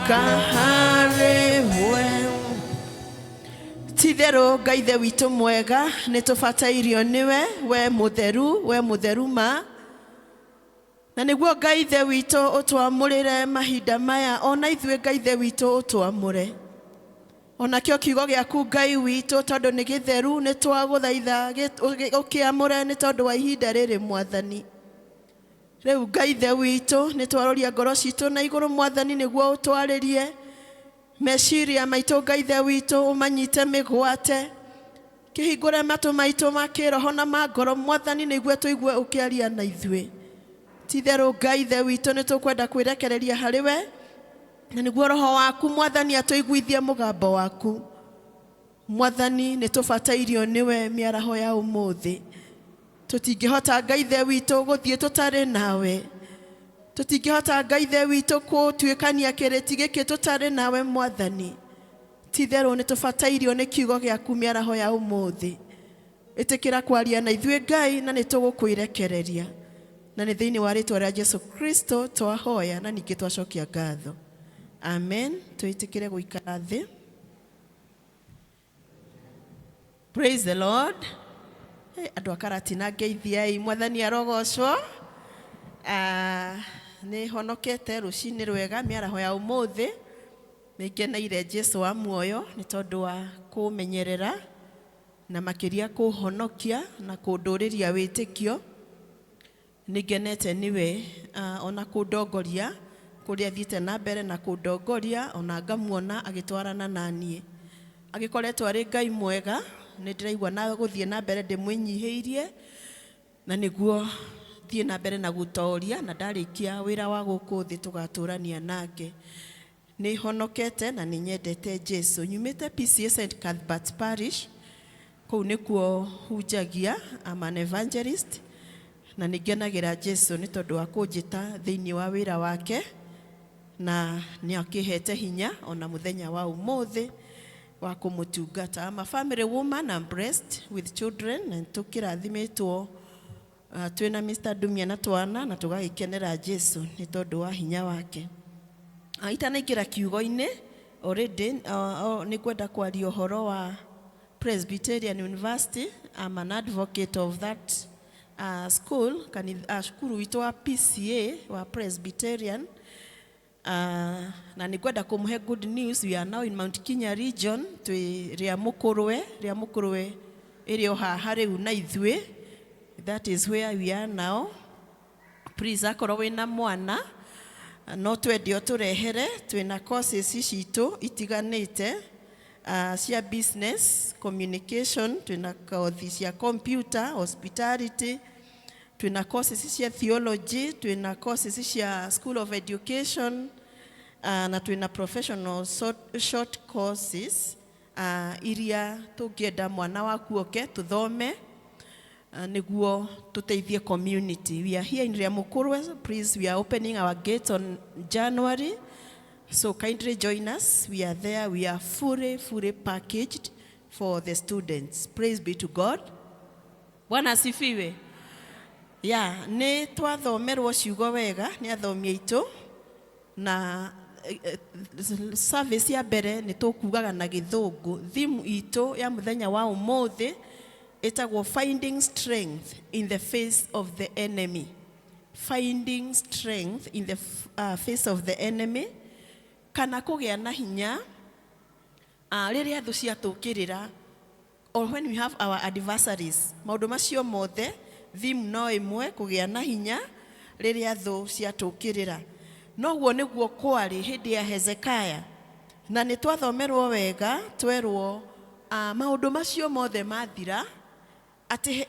Tũroka harĩ we. Ti-itherũ Ngai Ithe witũ mwega, nĩ tũbatairio nĩwe, we mũtheru, we mũtheru ma. Na nĩguo Ngai Ithe witũ ũtwamũrĩre mahinda maya, o na ithuĩ Ngai Ithe witũ ũtwamũre. O nakĩo kiugo gĩaku Ngai witũ, tondũ nĩ gĩtheru, nĩ twagũthaitha ũkĩamũre nĩ tondũ wa ihinda rĩrĩ Mwathani. Rĩu Ngai Ithe witũ, nĩ twaroria ngoro citũ na igũrũ Mwathani nĩguo ũtwarĩrie. Meciria maitũ Ngai Ithe witũ ũmanyite mĩgwate. Kĩhingũre matũ maitũ ma kĩroho na ma ngoro Mwathani nĩguo tũigue ũkĩaria na ithuĩ. Ti-itherũ Ngai Ithe witũ nĩ tũkwenda kwĩrekereria harĩ we na nĩguo Roho waku Mwathani atũiguithie mũgambo waku. Mwathani nĩ tũbatairio nĩwe mĩaraho ya ũmũthĩ. Tũtingĩhota Ngai Ithe witũ gũthiĩ tũtarĩ nawe. Tũtingĩhota Ngai Ithe witũ gũtuĩkania kĩrĩti gĩkĩ tũtarĩ nawe Mwathani. Ti-itherũ nĩ tũbatairio nĩ kiugo gĩaku mĩaraho ya ũmũthĩ. Ĩtĩkĩra kwaria na ithuĩ Ngai na nĩ tũgũkwĩrekereria. Na nĩ thĩinĩ wa rĩtwa rĩa Jesu Kristo twahoya na ningĩ twacokia ngatho. Amen. Twĩtĩkĩre gũikara thĩ. Praise the Lord. Hey, andũ a Karatina ngeithiai, mwathani arogocwo. Ah, nĩ honokete rũcinĩ rwega mĩaraho ya ũmũthĩ. Nĩ ngeneire Jesu wa muoyo nĩ tondũ wa kũmenyerera na makĩria kũhonokia na kũndũrĩria wĩtĩkio. Nĩngenete nĩwe, o na kũndongoria kũrĩa athiĩte na mbere na kũndongoria, o na ngamuona agĩtwarana na niĩ. Agĩkoretwo arĩ Ngai mwega, nĩndĩraigua na gũthiĩ na mbere ndĩmwĩnyihĩirie, na nĩguo thiĩ na mbere na gũtoria, na ndarĩkia wĩra wa gũkũ thĩ tũgatũrania nake. Nĩhonokete na nĩnyendete Jesu. Nyumĩte PCEA St. Cuthbert's Parish, kũu nĩkuo hunjagia, I'm an evangelist, na nĩngenagĩra Jesu nĩ tondũ wa kũnjĩta thĩinĩ wa wĩra wake, na nĩakĩhete hinya ona mũthenya wa ũmũthĩ wa kũmũtungata. I'm a family woman, I'm blessed with children, na nĩtũkĩrathimĩtwo twĩna Mr. Ndumia na twana na tũgagĩkenera Jesu nĩ tondũ wa hinya wake. Itanaingĩra kiugo-inĩ already nĩ ngwenda kwaria ũhoro wa Presbyterian University. I'm an advocate of that school, kanitha, cukuru witũ wa PCEA wa Presbyterian. Na nĩ ngwenda kũmũhe good news. We are now in Mount Kenya region, twĩ Rĩamũkũrwe, Rĩamũkũrwe ĩrĩ o haha rĩu na ithuĩ. That is where we are now. Please akorwo wĩna mwana no twende ũtũrehere, twĩna courses citũ itiganĩte cia business, communication, twĩna kothi cia computer, hospitality, twĩna courses cia theology, twĩna courses cia school of education, na twĩna professional short courses iria tũngĩenda mwana waku oke tũthome nĩguo tũteithie community. We are here in Rĩamũkũrwe. Please, we are opening our gates on January. So kindly join us. We are there. We are fully, fully packaged for the students. Praise be to God. Bwana asifiwe. Ya, nĩ twathomerwo ciugo wega nĩ athomi aitũ na service ya mbere nĩ tũkugaga na gĩthũngũ. Theme itũ ya mũthenya wa ũmũthĩ ĩtagwo Finding Strength in the Face of the Enemy. Finding strength in the face of the enemy, kana kũgĩa na hinya rĩrĩa thũ ciatũkĩrĩra, or when we have our adversaries. Maũndũ macio mothe theme no ĩmwe, kũgĩa na hinya rĩrĩa thũ ciatũkĩrĩra. Noguo nĩguo kwarĩ hĩndĩ ya Hezekiah, na nĩ twathomerwo wega twerwo maũndũ macio mothe mathira atĩ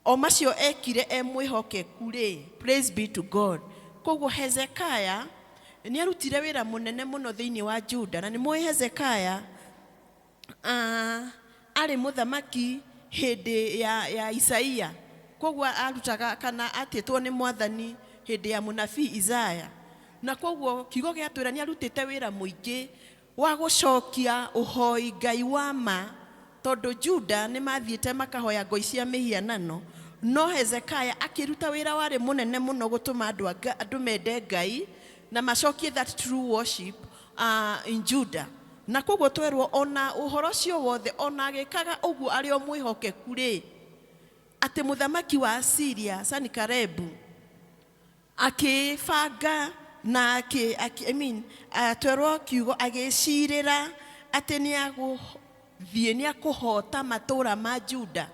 o macio ekire e mwĩhokeku rĩ, praise be to God. Koguo Hezekiah nĩ arutire wĩra mũnene mũno thĩinĩ wa Juda, na nĩ mũĩ Hezekiah arĩ mũthamaki hĩndĩ ya Isaia. Koguo arutaga kana atĩtwo nĩ mwathani hĩndĩ ya mũnabii Isaya, na koguo kiugo gĩatwĩra nĩ arutĩte wĩra mũingĩ wa gũcokia ũhoi Ngai wa ma, tondũ Juda nĩ mathiĩte makahoya ngoi cia mĩhianano, no Hezekiah akĩruta wĩra warĩ mũnene mũno gũtũma andũ mende Ngai. Na macokie that true worship in Judah. Na koguo twerwo ona ũhoro ũcio wothe, ona agĩkaga ũguo arĩ o mwĩhokeku rĩ, atĩ mũthamaki wa Syria Sanikarebu akĩbanga na akĩ, I mean, twerwo kiugo agĩcirĩra atĩ nĩ agũthiĩ, nĩ akũhota matũũra ma Juda.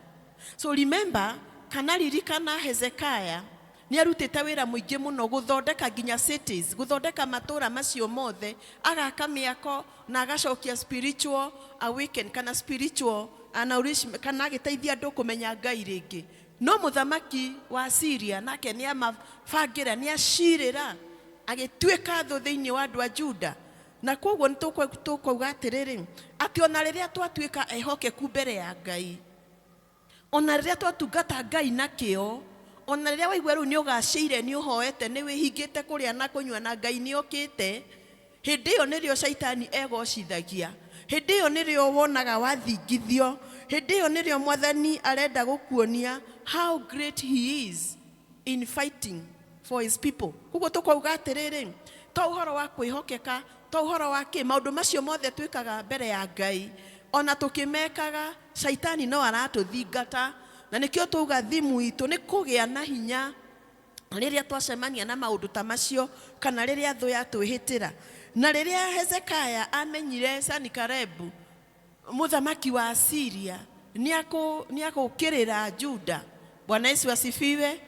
So remember, kana ririkana, Hezekiah nĩ arutĩte wĩra mũingĩ mũno gũthondeka nginya cities, gũthondeka matũũra macio mothe, agaka mĩako na agacokia spiritual awaken kana spiritual nourishment, kana agĩteithia andũ kũmenya Ngai rĩngĩ. No mũthamaki wa Syria nake nĩ amabangĩra, nĩ acirĩra, agĩtuĩka thũ thĩinĩ wa andũ a Juda. Na koguo nĩ tũkauga atĩrĩrĩ, atĩ ona rĩrĩa twatuĩka ehokeku mbere ya Ngai, ona rĩrĩa twatungata Ngai na kĩo, ona rĩrĩa waigua rĩu nĩ ũgacĩire, nĩ ũhoete, nĩ wĩhingĩte kũrĩa na kũnyua, na Ngai nĩ okĩte, hĩndĩ ĩyo nĩrĩo caitani egocithagia. Hĩndĩ ĩyo nĩrĩo wonaga wathingithio. Hĩndĩ ĩyo nĩrĩo Mwathani arenda gũkuonia how great he is in fighting for his people. Koguo tũkauga atĩrĩrĩ, to ũhoro wa kwĩhokeka, to ũhoro wa kĩ, maũndũ macio mothe twĩkaga mbere ya Ngai, ona tũkĩmekaga, caitani no aratũthingata. Na nĩkĩo twauga thimu itũ nĩ kũgĩa na hinya rĩrĩa twacemania na maũndũ ta macio, kana rĩrĩa thũ yatwĩhĩtĩra. Na rĩrĩa Hezekiah amenyire Sanikarebu mũthamaki wa Syria nĩ agũkĩrĩra Juda. Bwana Yesu asifiwe.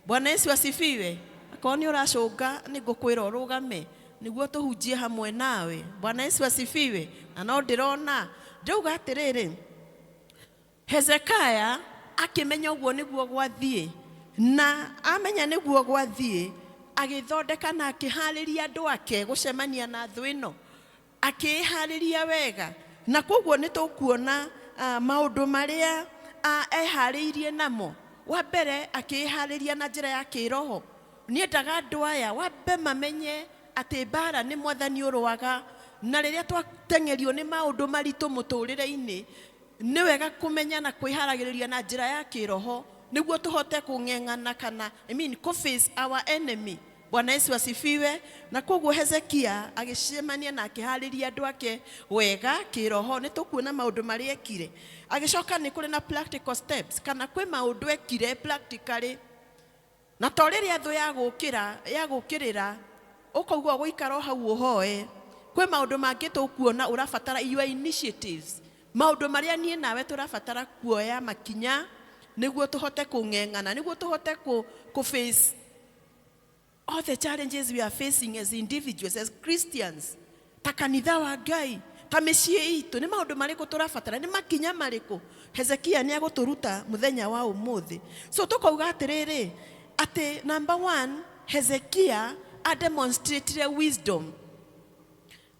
Bwana Yesu asifiwe. Akorwo nĩ ũracũnga, nĩ ngũkwĩra ũrũgame nĩguo tũhunjie hamwe nawe. Bwana Yesu asifiwe. Na no ndĩrona ndĩrauga atĩrĩrĩ, Hezekiah akĩmenya ũguo nĩguo gwathiĩ, na amenya nĩguo gwathiĩ, agĩthondeka na akĩharĩria andũ ake gũcemania na thũ ĩno, akĩĩharĩria wega. Na koguo nĩ tũkuona maũndũ marĩa eharĩirie namo. Wa mbere, akĩĩharĩria na njĩra ya kĩroho. Nĩendaga andũ aya wambe mamenye atĩ mbara nĩ Mwathani ũrũaga, na rĩrĩa twateng'erio nĩ maũndũ maritũ mũtũrĩre-inĩ, nĩ wega kũmenya na kwĩharagĩrĩria na njĩra ya kĩroho nĩguo tũhote kũng'eng'ana kana, I mean, kũ face our enemy. Bwana Yesu asifiwe. Na koguo Hezekia agĩcemania na akĩharĩria andũ ake wega kĩroho. Nĩ tũkuona maũndũ marĩa ekire. Agĩcoka nĩ kũrĩ na practical steps, kana kwĩ maũndũ ekire practically. Na to rĩrĩa thũ yagũkĩra yagũkĩrĩra ũkauga ũgũikara o hau ũhoe, kwĩ maũndũ mangĩ tũkuona ũrabatara your initiatives, maũndũ marĩa niĩ nawe tũrabatara kuoya makinya nĩguo tũhote kũng'eng'ana, nĩguo tũhote kũ face all the challenges we are facing as individuals, as Christians, ta kanitha wa Ngai, ta mĩciĩ itũ. Nĩ maũndũ marĩkũ tũrabatara? Nĩ makinya marĩkũ Hezekia nĩ agũtũruta mũthenya wa ũmũthĩ? So tũkauga atĩrĩrĩ, atĩ number one, Hezekia ademonstratire wisdom,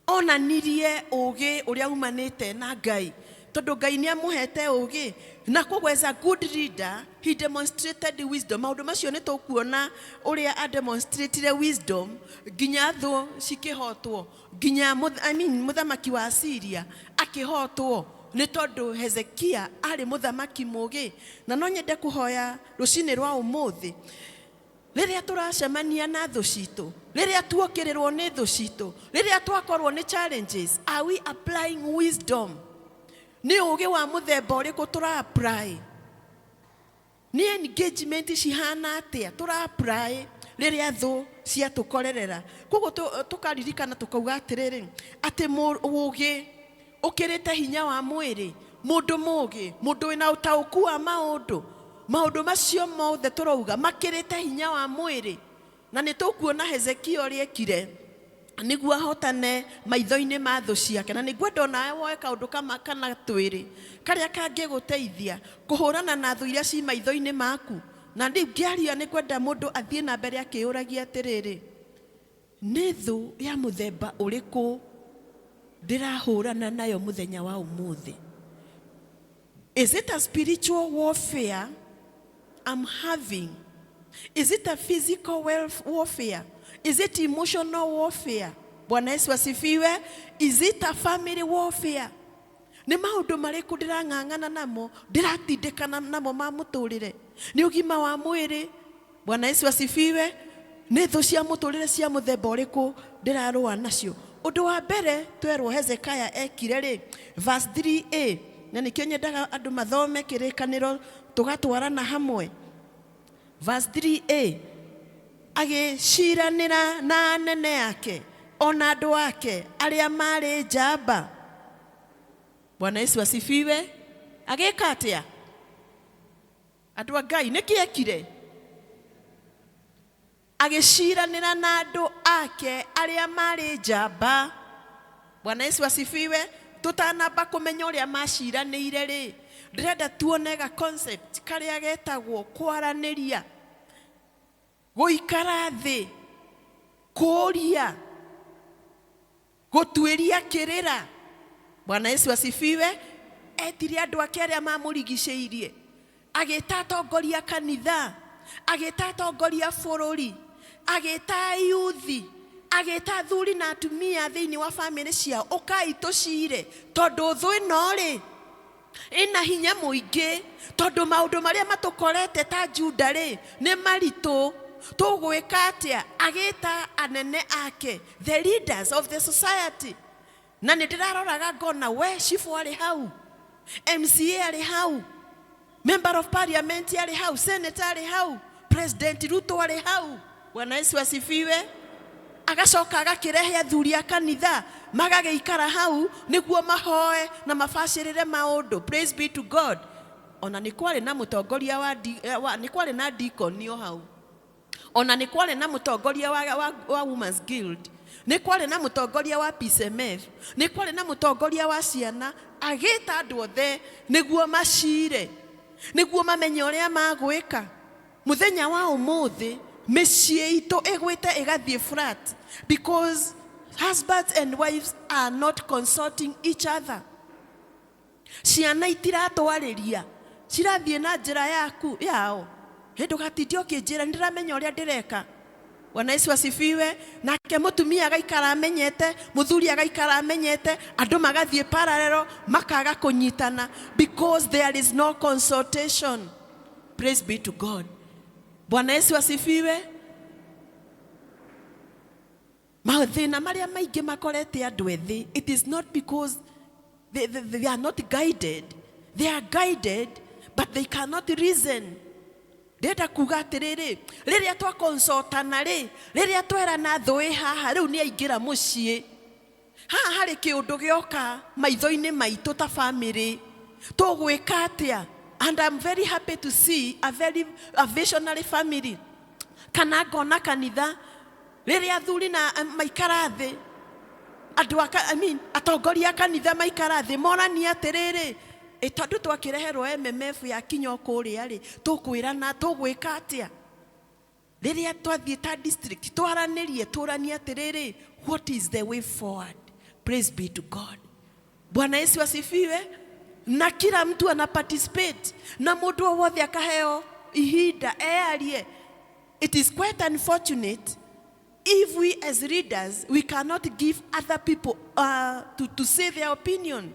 onanirie ũgĩ ũrĩa umanĩte na Ngai, tondũ Ngai nĩ amũhete ũgĩ. Na koguo as a good leader he demonstrated wisdom. Maũndũ macio nĩ tũkuona ũrĩa ademonstratire wisdom nginya thũ cikĩhotwo, nginya I mean, mũthamaki wa Syria akĩhotwo, nĩ tondũ Hezekia arĩ mũthamaki mũgĩ. Na no nyende kũhoya rũcinĩ rwa ũmũthĩ, rĩrĩa tũracemania na thũ citũ, rĩrĩa tuokĩrĩrwo nĩ thũ citũ, rĩrĩa twakorwo nĩ challenges, are we applying wisdom? Nĩ ũgĩ wa mũthemba ũrĩkũ tũra apply? Nĩ engagement cihana atĩa tũra apply rĩrĩa thũ ciatũkorerera? Koguo tũkaririkana tũkauga atĩrĩrĩ, atĩ ũgĩ ũkĩrĩte hinya wa mwĩrĩ. Mũndũ mũgĩ, mũndũ wĩna ũtaũku wa maũndũ, maũndũ macio mothe tũrauga makĩrĩte hinya wa mwĩrĩ. Na nĩ tũkuona Hezekia ũrĩa ekire nĩguo ahotane maitho-inĩ ma thũ ciake. Na nĩ ngwenda onawe woe kaũndũ kama kana twĩrĩ karĩa kangĩgũteithia kũhũrana na thũ iria ci maitho-inĩ maku. Na rĩu ngĩaria, nĩ ngwenda mũndũ athiĩ na mbere akĩyũragia atĩrĩrĩ, nĩ thũ ya mũthemba ũrĩkũ ndĩrahũrana nayo mũthenya wa ũmũthĩ? Is it a spiritual warfare I'm having? Is it a physical warfare? Is it emotional warfare? Bwana Yesu asifiwe. Is it a family warfare? Nĩ maũndũ marĩkũ ndĩrang'ang'ana namo, ndĩratindĩkana namo ma mũtũrĩre? Nĩ ũgima wa mwĩrĩ? Bwana Yesu asifiwe. Nĩ thũ cia mũtũrĩre cia mũthemba ũrĩkũ ndĩrarũa nacio? Ũndũ wa mbere twerwo Hezekiah ekire rĩ, verse 3a, na nĩkĩo nyendaga andũ mathome kĩrĩkanĩro tũgatwarana hamwe. Verse 3a, agĩciranĩra na anene ake ona andũ ake arĩa marĩ njamba. Bwana Yesu asifiwe. Agĩka atĩa? Andũ a Ngai, nĩkĩ ekire? Agĩciranĩra na andũ ake arĩa marĩ njamba. Bwana Yesu asifiwe. Tũtanamba kũmenya ũrĩa maciranĩire rĩ, ndĩrenda tuone ga concept karĩa getagwo kwaranĩria, gũikara thĩ, kũũria, gũtuĩria kĩrĩra. Bwana Yesu asifiwe. Etire andũ ake arĩa mamũrigicĩirie, agĩta atongoria kanitha, agĩta atongoria bũrũri, agĩta ayuthi, agĩta athuri na atumia thĩinĩ wa bamĩrĩ ciao, ũkai tũcire, tondũ thũ ĩno rĩ ĩna hinya mũingĩ, tondũ maũndũ marĩa matũkorete ta Juda rĩ nĩ maritũ, tũgwĩka atĩa? Agĩta anene ake, the leaders of the society. Na nĩ ndĩraroraga ngona we cibũ arĩ hau, MCA arĩ hau, member of parliament arĩ hau, senator arĩ hau, President Ruto arĩ hau. Bwana Yesu asifiwe. Agacoka agakĩrehe athuri a kanitha magagĩikara hau nĩguo mahoe na mabacĩrĩre maũndũ. Praise be to God. Ona nĩ kwarĩ na mũtongoria wa, nĩ kwarĩ na deacon o hau, ona nĩ kwarĩ na mũtongoria wa Women's Guild, nĩ kwarĩ na mũtongoria wa PCMF, nĩ kwarĩ na mũtongoria wa ciana. Agĩta andũ othe nĩguo macire, nĩguo mamenye ũrĩa magwĩka. Mũthenya wa ũmũthĩ mĩciĩ itũ ĩgwĩte ĩgathiĩ flat because husbands and wives are not consulting each other. Ciana itiratwarĩria, cirathiĩ na njĩra yaku yao. Hĩ, ndũgatinde ũkĩnjĩra, nĩndĩramenya ũrĩa ndĩreka. Bwana Yesu asifiwe. Nake mũtumia agaikara amenyete, mũthuri agaikara amenyete, andũ magathiĩ parallel, makaga kũnyitana because there is no consultation. Praise be to God. Bwana Yesu asifiwe. Mathĩna marĩa maingĩ makorete andũ ethĩ, it is not because they are not guided. They are guided, but they cannot reason. Ndĩrenda kuga atĩrĩrĩ, rĩrĩa twakonsultana rĩ, rĩrĩa twerana thũ ĩ haha, rĩu nĩ aingĩra mũciĩ haha, harĩ kĩũndũ gĩoka maitho-inĩ maitũ ta family, tũgwĩka atĩa? And I'm very happy to see a very a visionary family, kana ngona kanitha rĩrĩa athuri na maikara thĩ, andũ a, I mean, atongoria a kanitha maikara thĩ moranie atĩrĩrĩ, ĩ tondũ twakĩreherwo MMF yakinya o kũrĩa rĩ, tũkwĩrana tũgwĩka atĩa? Rĩrĩa twathiĩ ta district twaranĩrie, tũranie atĩrĩrĩ, what is the way forward? Praise be to God. Bwana Yesu asifiwe. Na kila mtu ana participate, na mũndũ o wothe akaheo ihinda earie. It is quite unfortunate if we as leaders, we cannot give other people to say their opinion.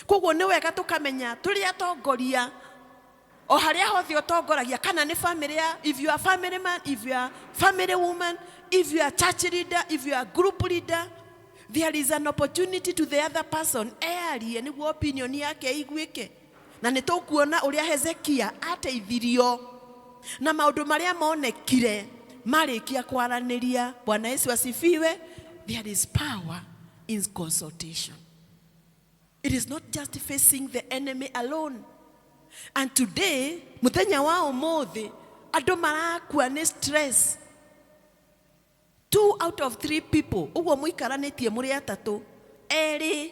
Koguo nĩ wega tũkamenya tũrĩ atongoria o harĩa hothe ũtongoragia, kana nĩ family ya, if you are family man, if you are family woman, if you are church leader, if you are group leader, there is an opportunity to the other person earie nĩguo opinion yake ĩiguĩke. Na nĩ tũkuona ũrĩa Hezekia ateithirio na maũndũ marĩa monekire marĩkia kwaranĩria. Bwana Yesu asifiwe. There is power in consultation. It is not just facing the enemy alone. And today, mũthenya wa ũmũthĩ, andũ marakua nĩ stress. Two out of three people, ũguo mũikaranĩtie mũrĩ atatũ, erĩ,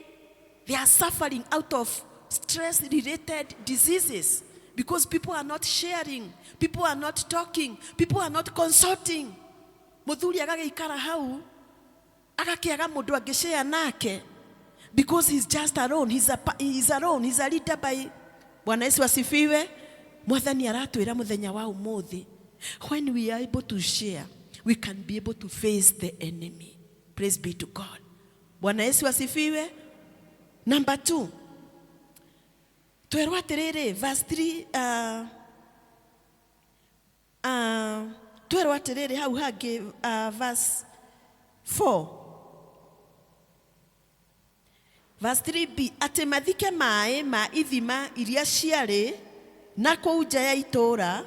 they are suffering out of stress related diseases because people are not sharing, people are not talking, people are not consulting. Mũthuri agagĩikara hau agakĩaga mũndũ angĩshare nake because he's just alone. He's alone. He's a leader by. Bwana Yesu asifiwe. Mwathani aratwĩra mũthenya wa ũmũthĩ, when we are able to share, we can be able to face the enemy. Praise be to God. Bwana Yesu asifiwe. Number two, twerwo atĩrĩrĩ, verse 3, Twerwo atĩrĩrĩ hau hangĩ, verse 4, verse 3b, atĩ mathike maĩ ma ithima iria ciarĩ na kũu nja ya itũũra,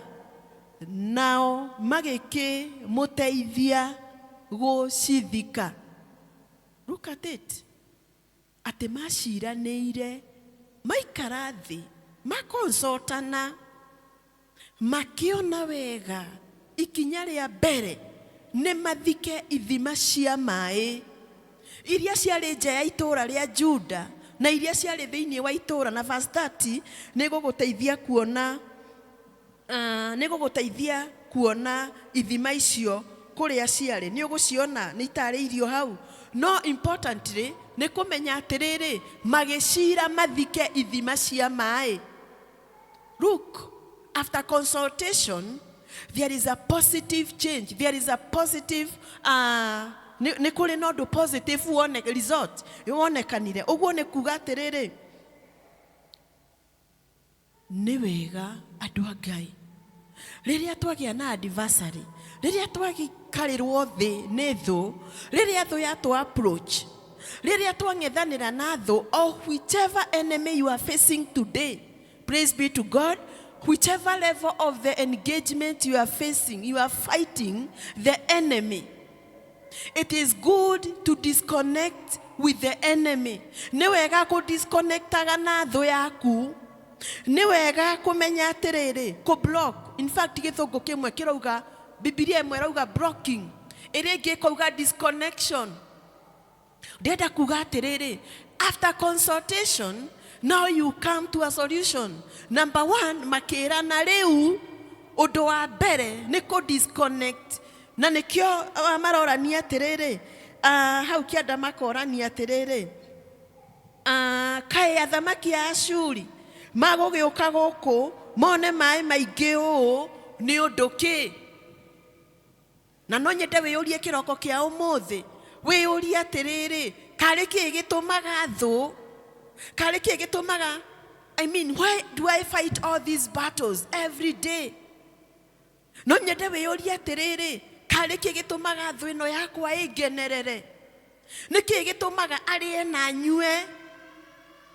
nao magĩkĩmũteithia gũcithika. Look at it. Atĩ maciranĩire, maikara thĩ, makonsultana, makĩona wega ikinya rĩa mbere nĩ mathike ithima cia maĩ iria ciarĩ nja ya itũũra rĩa Juda na iria ciarĩ thĩinĩ wa itũũra. Na verse 30 nĩ gũgũteithia kuona, nĩ gũgũteithia kuona ithima icio kũrĩa ciarĩ. Nĩ ũgũciona, nĩ itarĩirio hau. No importantly nĩ kũmenya atĩrĩrĩ, magĩcira mathike ithima cia maĩ. Look, after consultation there is a positive change, there is a positive, nĩ kũrĩ na ũndũ positive wone, result wonekanire. Ũguo nĩ kuga atĩrĩrĩ, nĩ wega andũ a Ngai, rĩrĩa twagĩa na adversary, rĩrĩa twagikarĩrwo thĩ nĩ thũ, rĩrĩa thũ yatũ approach, rĩrĩa twang'ethanĩra na thũ, or whichever enemy you are facing today, praise be to God, whichever level of the engagement you are facing, you are fighting the enemy, it is good to disconnect with the enemy. Nĩ wega kũ disconnectaga na thũ yaku. Nĩ wega kũmenya atĩrĩrĩ, kũ block. In fact, gĩthũngũ kĩmwe kĩrauga, Bibilia ĩmwe ĩrauga blocking, ĩrĩa ĩngĩ ĩkauga disconnection. Ndĩrenda kuga atĩrĩrĩ, after consultation now you come to a solution. Number one, makĩrana rĩu ũndũ wa mbere nĩ kũ disconnect. Na nĩkĩo marorania atĩrĩrĩ, hau kĩanda makorania atĩrĩrĩ, kaĩ athamaki a Ashuri magũgĩũka gũkũ mone maĩ maingĩ ũũ nĩ ũndũ kĩ? Na no nyende wĩyũrie kĩroko kĩa ũmũthĩ, wĩyũrie atĩrĩrĩ, karĩ kĩĩ gĩtũmaga thũ, karĩ kĩĩ gĩtũmaga, I mean, why do I fight all these battles every day? No nyende wĩyũrie atĩrĩrĩ, karĩ kĩĩ gĩtũmaga thũ ĩno yakwa ĩngenerere? Nĩ kĩĩ gĩtũmaga arĩe na nyue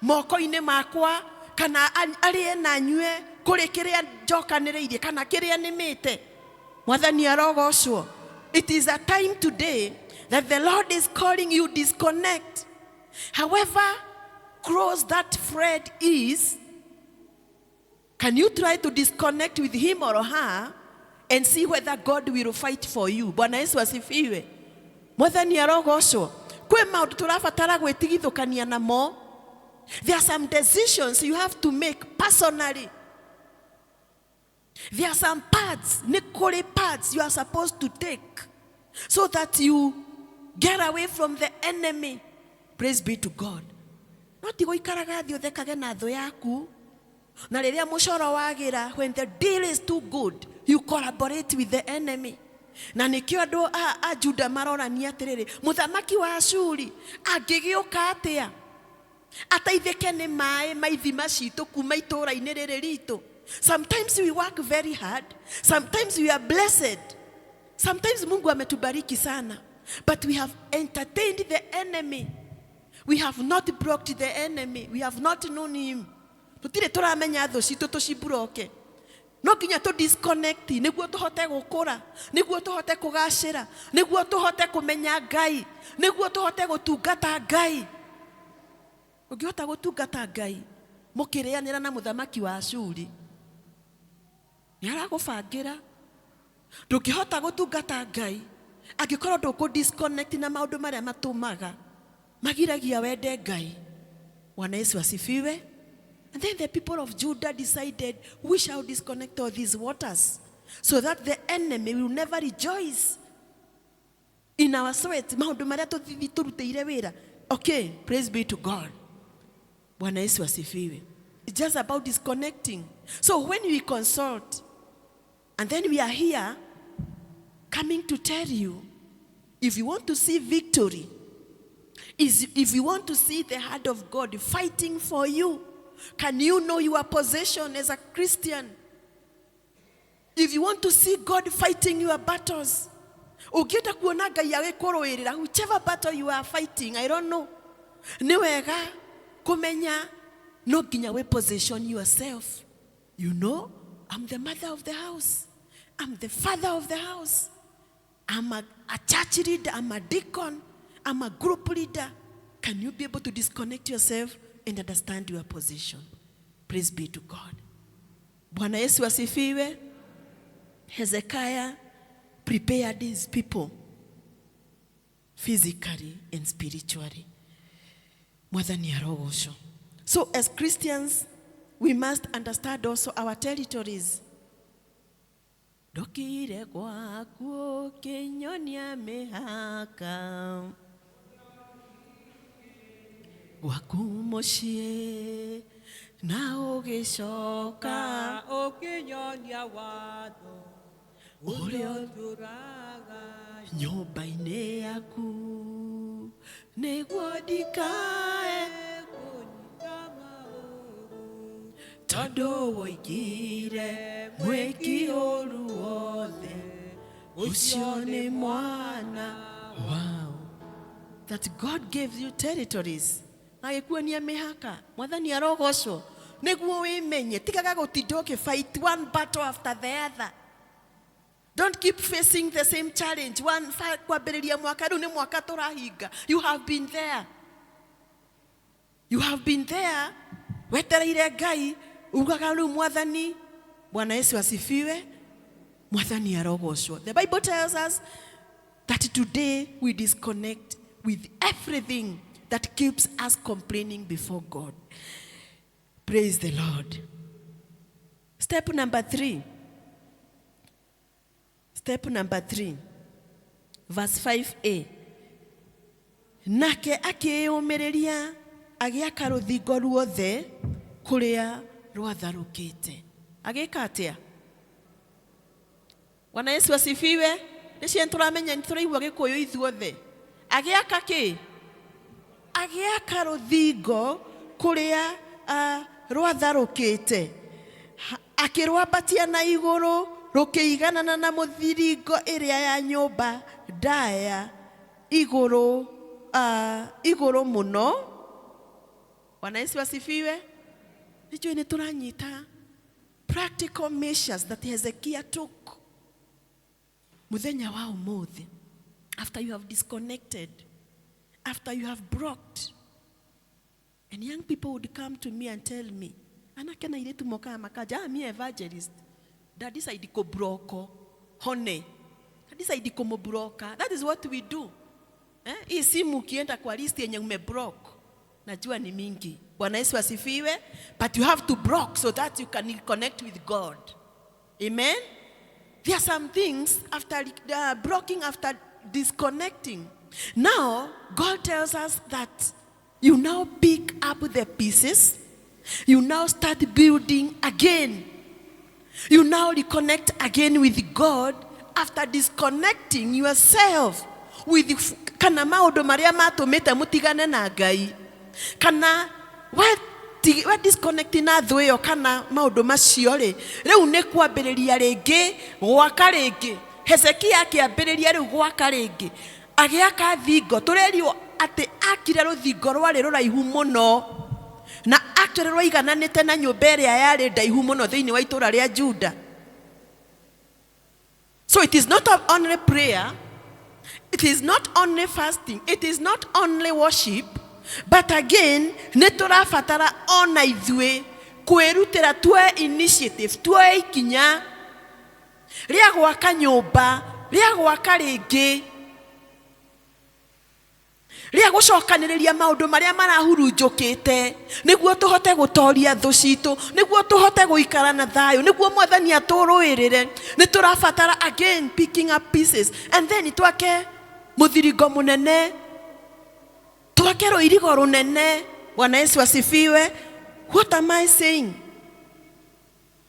moko-inĩ makwa, kana arĩe na nyue kũrĩ kĩrĩa njokanĩrĩirie kana kĩrĩa nĩmĩte? Mwathani arogocwo. It is a time today that the Lord is calling you, disconnect. However close that friend is, can you try to disconnect with him or her and see whether God will fight for you? Bwana Yesu asifiwe. Mwathani arogocwo. Kwĩ maũndũ tũrabatara gwĩtigithũkania namo. There are some decisions you have to make personally. There are some paths, nĩ kũrĩ paths you are supposed to take so that you get away from the enemy. Praise be to God. No ti gũikaraga thĩ ũthekage na thũ yaku. Na rĩrĩa mũcoro wagĩra, when the deal is too good, you collaborate with the enemy. Na nĩkĩo andũ a Juda marorania atĩrĩrĩ, mũthamaki wa Ashuri angĩgĩũka atĩa ateithĩke nĩ maĩ ma ithima citũ kuma itũũra-inĩ rĩrĩ ritũ? Sometimes we work very hard, sometimes we are blessed, sometimes Mungu ametubariki sana, but we have entertained the enemy. We have not blocked the enemy, we have not known him. Tũtirĩ tũramenya thũ citũ tũciblock. No nginya tũ disconnect nĩguo tũhote gũkũra, nĩguo tũhote kũgacĩra, nĩguo tũhote kũmenya Ngai, nĩguo tũhote gũtungata Ngai. Ũngĩhota gũtungata Ngai mũkĩrĩanĩra na mũthamaki wa Ashuri, nĩ aragũbangĩra. Ndũngĩhota gũtungata Ngai angĩkorwo ndũkũ disconnect na maũndũ marĩa matũmaga magiragia wende Ngai. Bwana Yesu asifiwe. And then the people of Judah decided, we shall disconnect all these waters so that the enemy will never rejoice in our sweat. Maũndũ marĩa tũthithi tũrutĩire wĩra. Okay, praise be to God. Bwana Yesu asifiwe. It's just about disconnecting. So when we consult, and then we are here coming to tell you, if you want to see victory, is if you want to see the hand of God fighting for you, can you know your position as a Christian? If you want to see God fighting your battles, ũngĩenda kuona Ngai agĩkũrũĩrĩra, whichever battle you are fighting, I don't know. Nĩ wega kũmenya no nginya we position yourself. You know, I'm the mother of the house. I'm the father of the house. I'm a church leader. I'm a deacon. I'm a group leader. Can you be able to disconnect yourself and understand your position? Praise be to God. Bwana Yesu asifiwe. Hezekiah prepared his people physically and spiritually. Mwathani arogocwo. So as Christians, we must understand also our territories. Ndokire gwaku ũkĩnyonia mĩhaka gwaku mũciĩ na ũgĩcoka ũkĩnyonia watho ũrĩa ũrĩa ũtũraga nyũmba-inĩ yaku nĩguo ndikae kũnyita maũru tondũ woigire mwĩki ũru wothe ũcio nĩ mwana wao. That God gave you territories, agĩkuonia mĩhaka. Mwathani arogocwo. Nĩguo wĩmenye, tigaga gũtinda ũkĩ fight one battle after the other. Don't keep facing the same challenge one kwambĩrĩria mwaka. Rĩu nĩ mwaka tũrahinga. You have been there, you have been there wetereire Ngai, ugaga rĩu Mwathani. Bwana Yesu asifiwe. Mwathani arogocwo. The Bible tells us that today we disconnect with everything that keeps us complaining before God. Praise the Lord. Step number 3. Step number 3, verse 5a. Nake akĩyũmĩrĩria agĩaka rũthingo ruothe kũrĩa rwatharũkĩte. Agĩka atĩa? Bwana Yesu asifiwe. Nĩ ciana tũramenya, nĩ tũraigua Gĩkũyũ ithuothe. Agĩaka kĩ? Agĩaka rũthingo kũrĩa rwatharũkĩte. Akĩrwambatia na igũrũ rũkĩiganana na mũthiringo ĩrĩa ya nyũmba ndaya igũrũ, igũrũ mũno. Bwana Yesu asifiwe. Nĩnjũĩ nĩ tũranyita practical measures that Hezekiah took. Mũthenya wa ũmũthĩ, after you have disconnected, after you have blocked, and young people would come to me and tell me, anake na airĩtu mokaga makanja, "Ah, me evangelist, nda decide kũblock hone, nda decide kũmũblock." That is what we do. Eh? Hii simu ukienda kwa list yenye umeblock, najua ni mingi. Bwana Yesu asifiwe. But you have to block so that you can connect with God. Amen. There are some things after blocking, after disconnecting. Now, God tells us that you now pick up the pieces. You now start building again. You now reconnect again with God after disconnecting yourself with kana maũndũ marĩa matũmĩte mũtigane na Ngai, kana we disconnect na thũ ĩyo kana maũndũ macio rĩ, rĩu nĩ kwambĩrĩria rĩngĩ gwaka rĩngĩ. Hezekia akĩambĩrĩria rĩu gwaka rĩngĩ, agĩaka thingo. Tũrerirwo atĩ akire rũthingo rwarĩ rũraihu mũno na actually rwaigananĩte na nyũmba ĩrĩa yarĩ ndaihu mũno thĩinĩ wa itũũra rĩa Juda. So it is not only prayer, it is not only fasting, it is not only worship, but again nĩ tũrabatara ona ithuĩ kwĩrutĩra, tuoe initiative, tuoe ikinya rĩa gwaka nyũmba, rĩa gwaka rĩngĩ, rĩa gũcokanĩrĩria maũndũ marĩa marahurunjũkĩte, nĩguo tũhote gũtoria thũ citũ, nĩguo tũhote gũikara na thayũ, nĩguo Mwathani atũrũĩrĩre. Nĩ tũrabatara again picking up pieces and then twake mũthiringo mũnene, twake rũirigo rũnene. Bwana Yesu asifiwe. What am I saying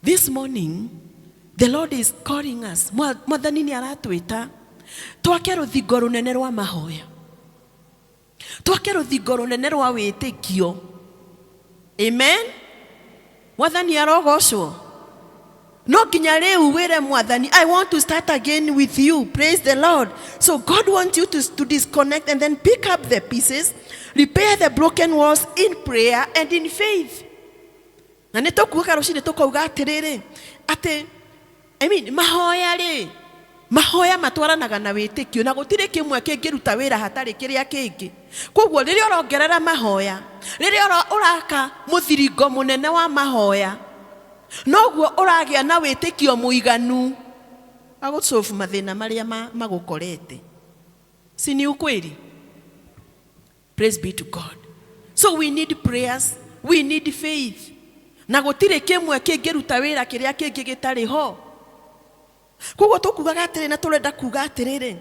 this morning? The Lord is calling us. Mwathani nĩ aratwĩta twake rũthingo rũnene rwa mahoya, twake rũthingo rũnene rwa wĩtĩkio. Amen. Mwathani arogocwo. No nginya rĩu wĩre Mwathani, "I want to start again with you." Praise the Lord. So God wants you to disconnect and then pick up the pieces, repair the broken walls in prayer and in faith. Na nĩ tũkuaga rũcinĩ tũkauga atĩrĩrĩ, atĩ, I mean, mahoya rĩ, mahoya matwaranaga na wĩtĩkio, na gũtirĩ kĩmwe kĩngĩruta wĩra hatarĩ kĩrĩa kĩngĩ. Koguo rĩrĩa ũrongerera mahoya, rĩrĩa ũraka mũthiringo mũnene wa mahoya, noguo ũragĩa na wĩtĩkio mũiganu wa gũsolve mathĩna marĩa magũkorete. Si ni ukweli? Praise be to God. So we need prayers, we need faith, na gũtirĩ kĩmwe kĩngĩruta wĩra kĩrĩa kĩngĩ gĩtarĩ ho. Koguo tũkugaga atĩrĩ, na tũrenda kuga atĩrĩrĩ,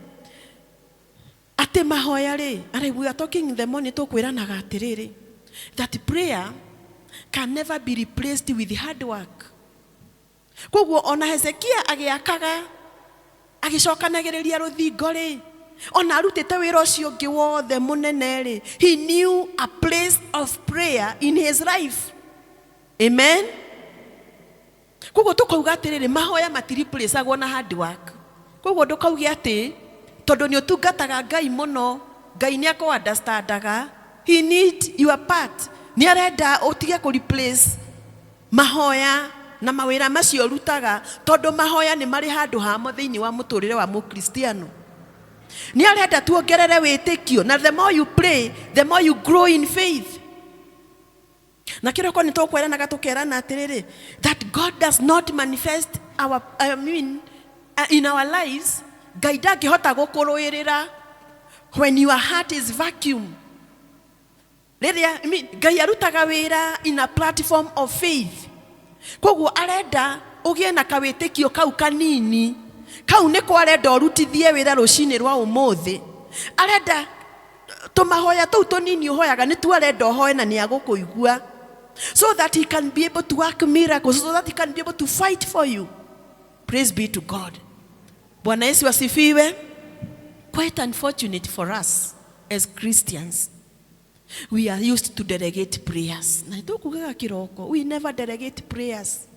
atĩ mahoya rĩ, and we are talking in the morning, tũkwĩranaga atĩrĩrĩ, that prayer can never be replaced with hard work. Koguo ona Hezekia agĩakaga, agĩcokanagĩrĩria rũthingo rĩ, ona arutĩte wĩra ũcio ũngĩ wothe mũnene rĩ, he knew a place of prayer in his life. Amen. Koguo tũkauga atĩrĩrĩ, mahoya matireplaceagwo na hard work. Koguo ndũkauge atĩ tondũ nĩ ũtungataga Ngai mũno, Ngai nĩ akũ understandaga. He need your part. Nĩ arenda ũtige kũ replace mahoya na mawĩra macio ũrutaga, tondũ mahoya nĩ marĩ handũ hamo thĩinĩ wa mũtũrĩre wa mũkristiano. Nĩ arenda tuongerere wĩtĩkio, na the more you pray, the more you grow in faith. Na kĩroko nĩ tũkweranaga, tũkerana atĩrĩrĩ, that God does not manifest our, I mean, in our lives. Ngai ndangĩhota gũkũrũĩrĩra when your heart is vacuum. Rĩrĩa, I mean, Ngai arutaga wĩra in a platform of faith. Koguo arenda ũgĩe na kawĩtĩkio kau kanini, kau nĩko arenda ũrutithie wĩra rũcinĩ rwa ũmũthĩ. Arenda tũmahoya tũu tũnini ũhoyaga, nĩtuo arenda ũhoe, na nĩ agũkũigua, so that he can be able to work miracles, so that he can be able to fight for you. Praise be to God. Bwana Yesu asifiwe. Quite unfortunate for us as Christians, we are used to delegate prayers. Na tũkugaga kĩroko, we never delegate prayers.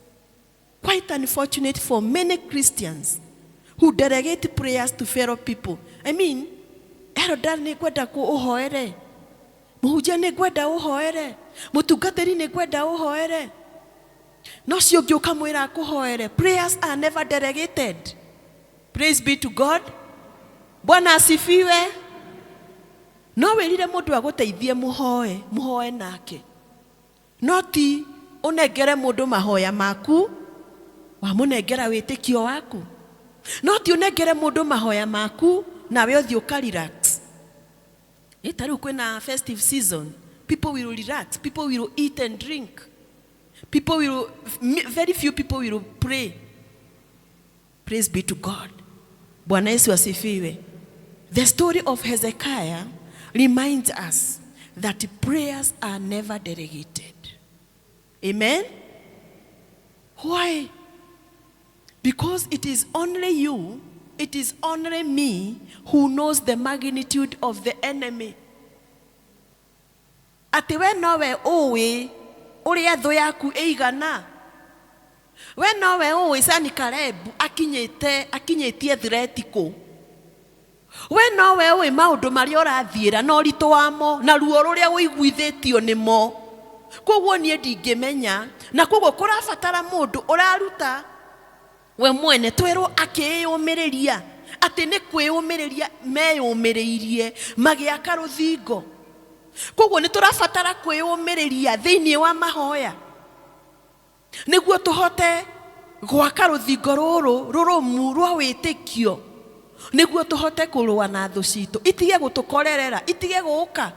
Quite unfortunate for many Christians who delegate prayers to fellow people. I mean, elder, nĩ ngwenda kũ ũhoere, mũhunjia, nĩ ngwenda ũhoere, mũtungatĩri, nĩ ngwenda ũhoere, no cio ũngĩ ũkamwĩra akũhoere. Prayers are never delegated. Praise be to God. Bwana asifiwe. No wĩrire mũndũ agũteithie, mũhoe, mũhoe nake, no ti ũnengere mũndũ mahoya maku, wamũnengera wĩtĩkio waku. No ti ũnengere mũndũ mahoya maku nawe ũthiĩ ũka relax. Ĩ ta rĩu kwĩna festive season, people will relax, people will eat and drink, people will very few people will pray. Praise be to God. Bwana Yesu asifiwe. The story of Hezekiah reminds us that prayers are never delegated. Amen. Why? Because it is only you, it is only me who knows the magnitude of the enemy. Atĩ we nowe ũĩ ũrĩa thũ yaku ĩigana. We nowe ũĩ Sanikarebu akinyĩte akinyĩtie threat kũ. We nowe ũĩ maũndũ marĩa ũrathiĩra na ũritũ wamo na ruo rũrĩa ũiguithĩtio nĩmo. Koguo niĩ ndingĩmenya, na koguo kũrabatara mũndũ ũraruta we mwene. Twerwo akĩĩyũmĩrĩria, atĩ nĩ kwĩyũmĩrĩria meyũmĩrĩirie magĩaka rũthingo. Koguo nĩ tũrabatara kwĩyũmĩrĩria thĩinĩ wa mahoya nĩguo tũhote gwaka rũthingo rũrũ rũrũmu rwa wĩtĩkio, nĩguo tũhote kũrũa na thũ citũ, itige gũtũkorerera, itige gũka,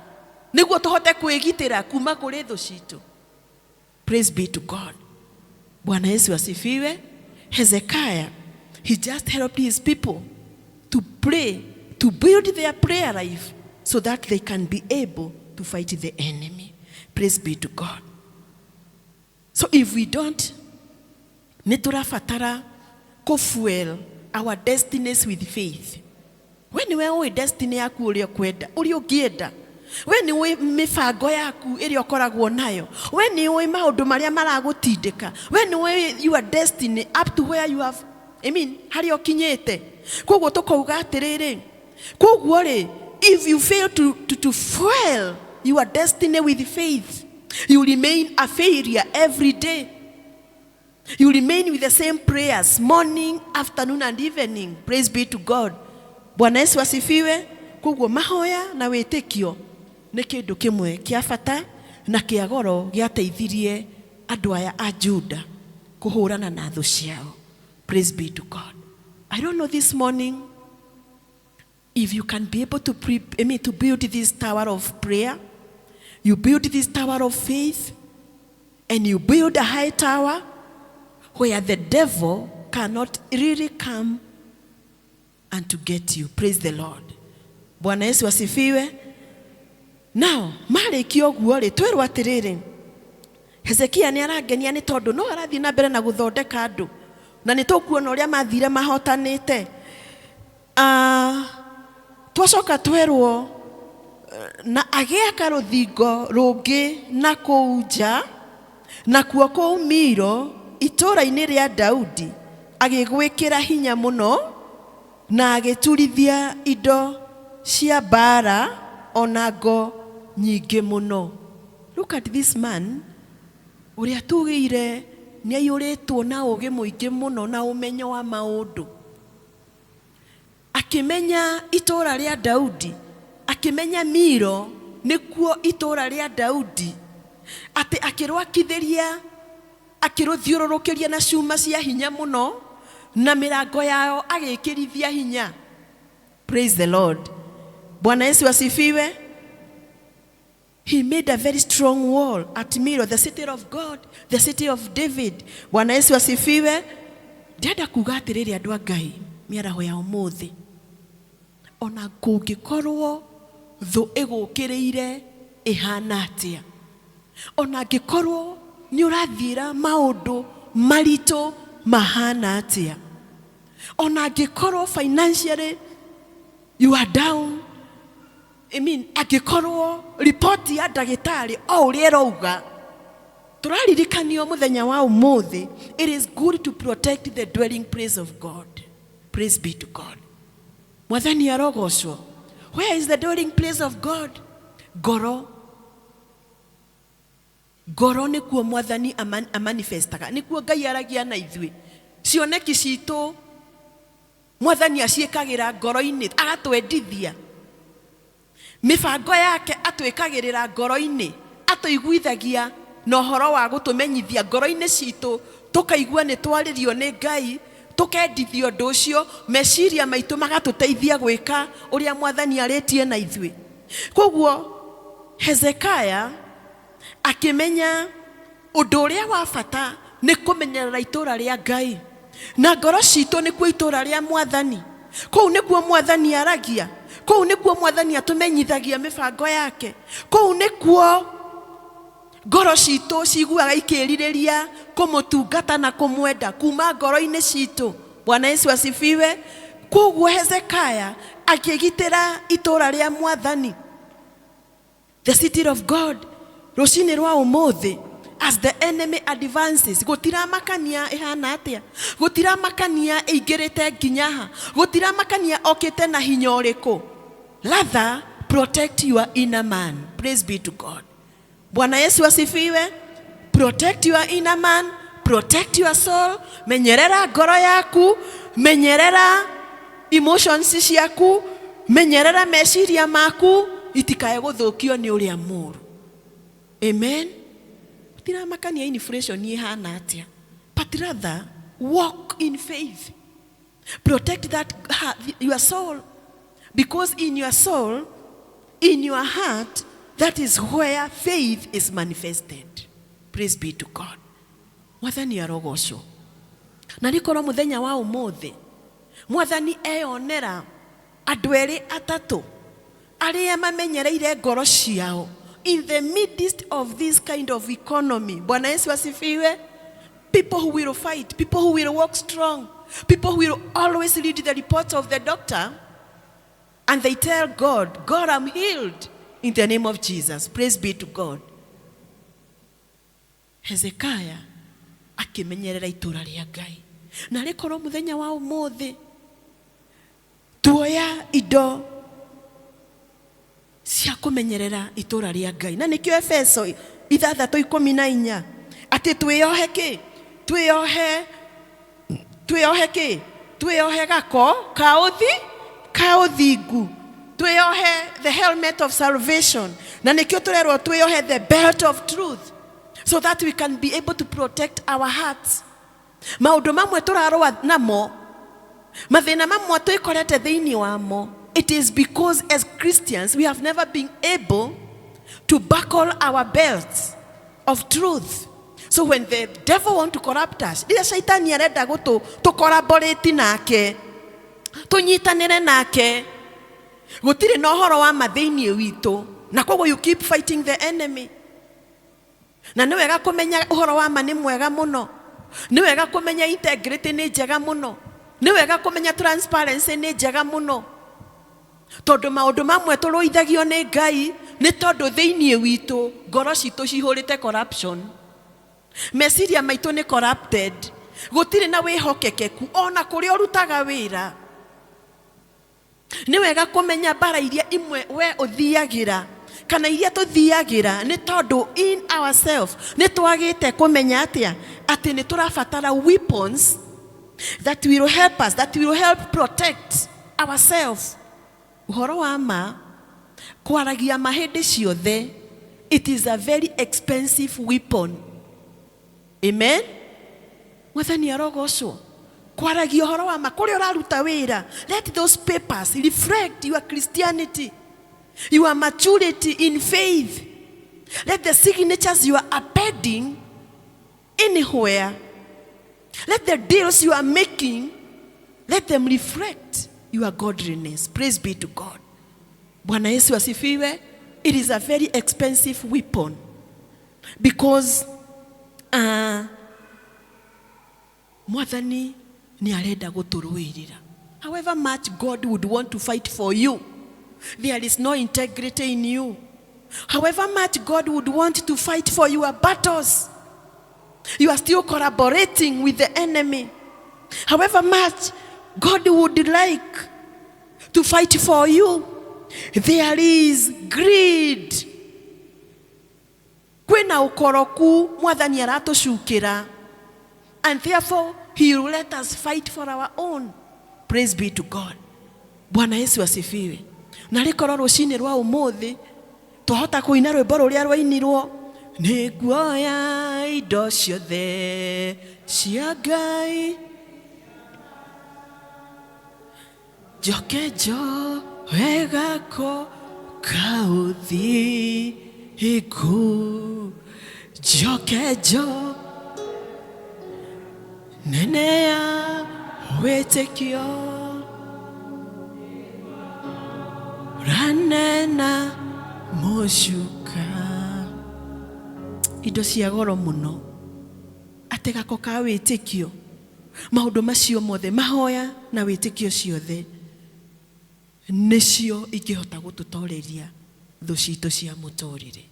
nĩguo tũhote kwĩgitĩra kuma kũrĩ thũ citũ. Praise be to God. Bwana Yesu asifiwe. Hezekiah, he just helped his people to pray, to build their prayer life so that they can be able to fight the enemy. Praise be to God. So if we don't, nĩ tũrabatara kũ-fuel our destinies with faith. We nĩwe ũĩ destiny yaku, ũrĩa ũkwenda, ũrĩa ũngĩenda. We nĩ ũĩ mĩbango yaku ĩrĩa ũkoragwo nayo. We nĩ ũĩ maũndũ marĩa maragũtindĩka. We nĩ ũĩ your destiny up to where you have, I mean, harĩa ũkinyĩte. Koguo tũkauga atĩrĩrĩ, koguo rĩ, if you fail to fuel your destiny with faith, you remain a failure every day. You remain with the same prayers morning, afternoon and evening. Praise be to God. Bwana Yesu asifiwe. Koguo mahoya na wĩtĩkio nĩ kĩndũ kĩmwe kĩa bata na kĩa goro gĩateithirie andũ aya a Juda kũhũrana na thũ ciao. Praise be to God. I don't know this morning if you can be able to, I mean, to build this tower of prayer. You build this tower of faith, and you build a high tower where the devil cannot really come and to get you. Praise the Lord. Bwana Yesu asifiwe. Now, marĩkia ũguo rĩ, twĩrwo atĩrĩrĩ, Hezekia nĩ arangenia nĩ tondũ no arathiĩ na mbere na gũthondeka andũ, na nĩ tũkuona ũrĩa mathire mahotanĩte. Twacoka twerwo na agĩaka rũthingo rũngĩ na kũu nja, nakuo kũu Miro itũũra-inĩ rĩa Daudi agĩgwĩkĩra hinya mũno na agĩturithia indo cia mbaara ona ngo nyingĩ mũno. Look at this man ũrĩa tugĩire nĩ aiyũrĩtwo na ũũgĩ mũingĩ mũno na ũmenyo wa maũndũ. Akĩmenya itũũra rĩa Daudi, akĩmenya Miro nĩkuo itũũra rĩa Daudi, atĩ akĩrwakithĩria, akĩrũthiũrũrũkĩria na cuma cia hinya mũno, na mĩrango yao agĩkĩrithia hinya. Praise the Lord. Bwana Yesu asifiwe. He made a very strong wall at Miro, the city of God, the city of David. Bwana Yesu asifiwe. Ndĩrenda kuga atĩrĩrĩ andũ a Ngai mĩaraho ya ũmũthĩ, ona kũngĩkorwo thũ ĩgũkĩrĩire ĩhana atĩa, ona angĩkorwo nĩ ũrathiĩra maũndũ maritũ mahana atĩa, ona angĩkorwo financially you are down, I mean, angĩkorwo ripoti ya ndagĩtarĩ o ũrĩa ĩrauga, tũraririkanio mũthenya wa ũmũthĩ, it is good to protect the dwelling place of God. Praise be to God. Mwathani arogocwo. Where is the dwelling place of God? Ngoro. Ngoro nĩkuo Mwathani amanifestaga, nĩkuo Ngai aragia na ithuĩ. Cioneki citũ Mwathani aciĩkagĩra ngoro-inĩ, agatwendithia. Mĩbango yake atwĩkagĩrĩra ngoro-inĩ, atũiguithagia na ũhoro wa gũtũmenyithia ngoro-inĩ citũ, tũkaigua nĩ twarĩrio nĩ Ngai, tũkendithio ũndũ ũcio, meciria maitũ magatũteithia gwĩka ũrĩa Mwathani arĩtie na ithuĩ. Koguo Hezekiah akĩmenya ũndũ ũrĩa wa bata nĩ kũmenyerera itũũra rĩa Ngai, na ngoro citũ nĩkuo itũũra rĩa Mwathani. Kũu nĩkuo Mwathani aragia, kũu nĩkuo Mwathani atũmenyithagia mĩbango yake, kũu nĩkuo ngoro citũ ciguaga ikĩrirĩria kũmũtungata na kũmwenda kuma ngoro-inĩ citũ. Bwana Yesu asifiwe. Koguo Hezekiah akĩgitĩra itũũra rĩa Mwathani, the city of God. Rũcinĩ rwa ũmũthĩ, as the enemy advances, gũtiramakania ĩhana atĩa, gũtiramakania ĩingĩrĩte nginya ha, gũtiramakania okĩte na hinya ũrĩkũ, rather protect your inner man. Praise be to God. Bwana Yesu asifiwe. Protect your inner man, protect your soul. Menyerera ngoro yaku, menyerera emotions ciaku, menyerera meciria maku itikae gũthũkio nĩ ũrĩa mũũru. Amen. Gũtiramakania inflation ĩhana atĩa, but rather walk in faith. Protect that heart, your soul, because in your soul, in your heart, that is where faith is manifested. Praise be to God. Mwathani arogocwo. Na rĩkorwo mũthenya wa ũmũthĩ Mwathani eyonera andũ erĩ atatũ arĩa mamenyereire ngoro ciao in the midst of this kind of economy. Bwana Yesu asifiwe. People who will fight, people who will walk strong, people who will always read the reports of the doctor and they tell God, God, I'm healed. In the name of Jesus. Praise be to God. Hezekiah akĩmenyerera itũra rĩa Ngai. Na rĩkorwo mũthenya wa ũmũthĩ tuoya indo cia kũmenyerera itũra rĩa Ngai. Na nĩkĩo Efeso 6:14 atĩ twĩyohe kĩ? Twĩyohe twĩyohe kĩ? Twĩyohe gako ka ũthi ka ũthingu. Twĩyohe the helmet of salvation. Na nĩkĩo tũrerwo twĩyohe the belt of truth so that we can be able to protect our hearts. Maũndũ mamwe tũrarũa namo, mathĩna mamwe twĩkorete thĩinĩ wamo, it is because as Christians we have never been able to buckle our belts of truth. So when the devil want to corrupt us, rĩrĩa shaitani arenda gũtũ tũ-collaborate nake, tũnyitanĩre nake, gũtirĩ na ũhoro wa ma thĩinĩ witũ, na koguo you keep fighting the enemy. Na nĩ wega kũmenya ũhoro wa ma nĩ mwega mũno, nĩ wega kũmenya integrity nĩ njega mũno, nĩ wega kũmenya transparency nĩ njega mũno, tondũ maũndũ mamwe tũrũithagio nĩ Ngai nĩ tondũ thĩinĩ witũ ngoro citũ cihũrĩte corruption, meciria maitũ nĩ corrupted, gũtirĩ na wĩhokekeku ona kũrĩa ũrutaga wĩra. Nĩ wega kũmenya mbara iria imwe we ũthiagĩra kana iria tũthiagĩra nĩ tondũ in ourselves nĩ twagĩte kũmenya atĩa atĩ nĩ tũrabatara weapons that will help us, that will help protect ourselves. Ũhoro wa ma kwaragia ma hĩndĩ ciothe, it is a very expensive weapon. Amen. Mwathani arogocwo. Kwaragia ũhoro wa ma kũrĩa ũraruta wĩra, let those papers reflect your Christianity, your maturity in faith. Let the signatures you are appending anywhere, let the deals you are making, let them reflect your godliness. Praise be to God. Bwana Yesu asifiwe. It is a very expensive weapon because Mwathani nĩ arenda gũtũrũĩrĩra. However much God would want to fight for you, there is no integrity in you. However much God would want to fight for your battles, you are still collaborating with the enemy. However much God would like to fight for you, there is greed. Kwĩna ũkoroku Mwathani aratũcukĩra, and therefore he will let us fight for our own. Praise be to God. Bwana Yesu asifiwe. Na rĩkorwo rũcinĩ rwa ũmũthĩ twahota kũina rwĩmbo rũrĩa rwainirwo, nĩnguoya indo ciothe cia Ngai njoke njoe gako ka ũthingu, njoke njo nene ya wĩtĩkio ranena mũcuka. Indo cia goro mũno, atĩ gako ka wĩtĩkio, maũndũ macio mothe, mahoya na wĩtĩkio ciothe nĩcio ingĩhota gũtũtoreria thũ citũ cia mũtũrĩre.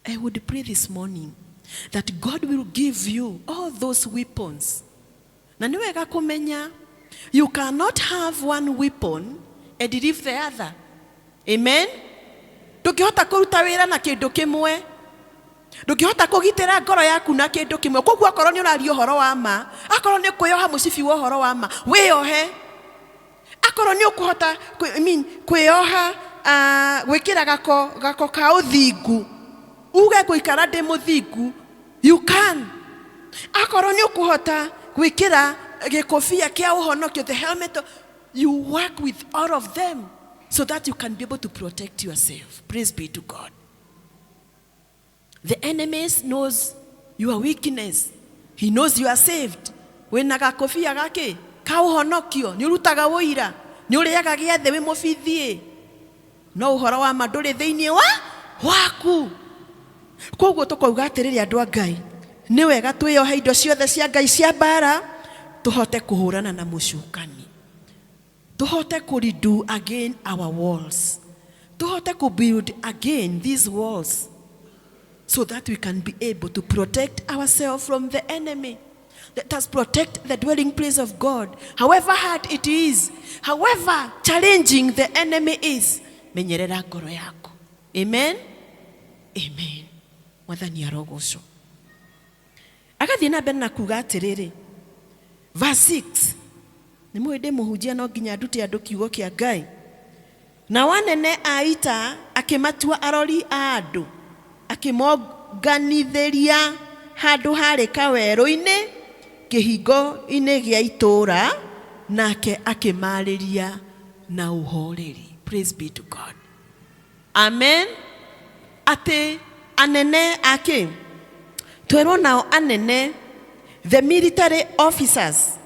I would pray this morning that God will give you all those weapons. Na nĩ wega kũmenya you cannot have one weapon and leave the other. Amen. Ndũngĩhota kũruta wĩra na kĩndũ kĩmwe, ndũngĩhota kũgitĩra ngoro yaku na kĩndũ kĩmwe. Koguo akorwo nĩ ũraria ũhoro wa ma, akorwo nĩ kwĩyoha mũcibi wa ũhoro wa ma, wĩyohe. Akorwo nĩ ũkũhota I mean, kwĩyoha gwĩkĩra gako ka ũthingu, uge ngũikara ndĩ mũthingu, you can. Akorwo nĩ ũkũhota gwĩkĩra gĩkũbia kĩa ũhonokio, the helmet, you work with all of them so that you can be able to protect yourself. Praise be to God. The enemies knows your weakness. He knows you are saved. Wĩna gakũbia gakĩ ka ũhonokio, nĩ ũrutaga ũira, nĩ ũrĩaga gĩathĩ wĩ mũbithiĩ, no ũhoro wa ma ndũrĩ thĩinĩ wa waku. Koguo tũkauga atĩrĩrĩ, andũ a Ngai, nĩ wega twĩyohe indo ciothe cia Ngai cia mbara, tũhote kũhũrana na mũcukani, tũhote kũ redo again our walls. Tũhote kũ build again these walls so that we can be able to protect ourselves from the enemy. Let us protect the dwelling place of God, however hard it is, however challenging the enemy is. Menyerera ngoro yaku. Amen. Amen. Mwathani arogocwo. Agathiĩ na mbere na kuga atĩrĩrĩ, verse 6, nĩ mũĩ ndĩ mũhunjia no nginya ndute andũ kiugo kĩa Ngai. Nao anene a ita akĩmatua arori a andũ, akĩmonganithĩria handũ harĩ kawerũ-inĩ kĩhingo-inĩ gĩa itũũra, nake akĩmarĩria na ũhoreri. Praise be to God. Amen. Atĩ anene akĩ twerwo nao anene, the military officers,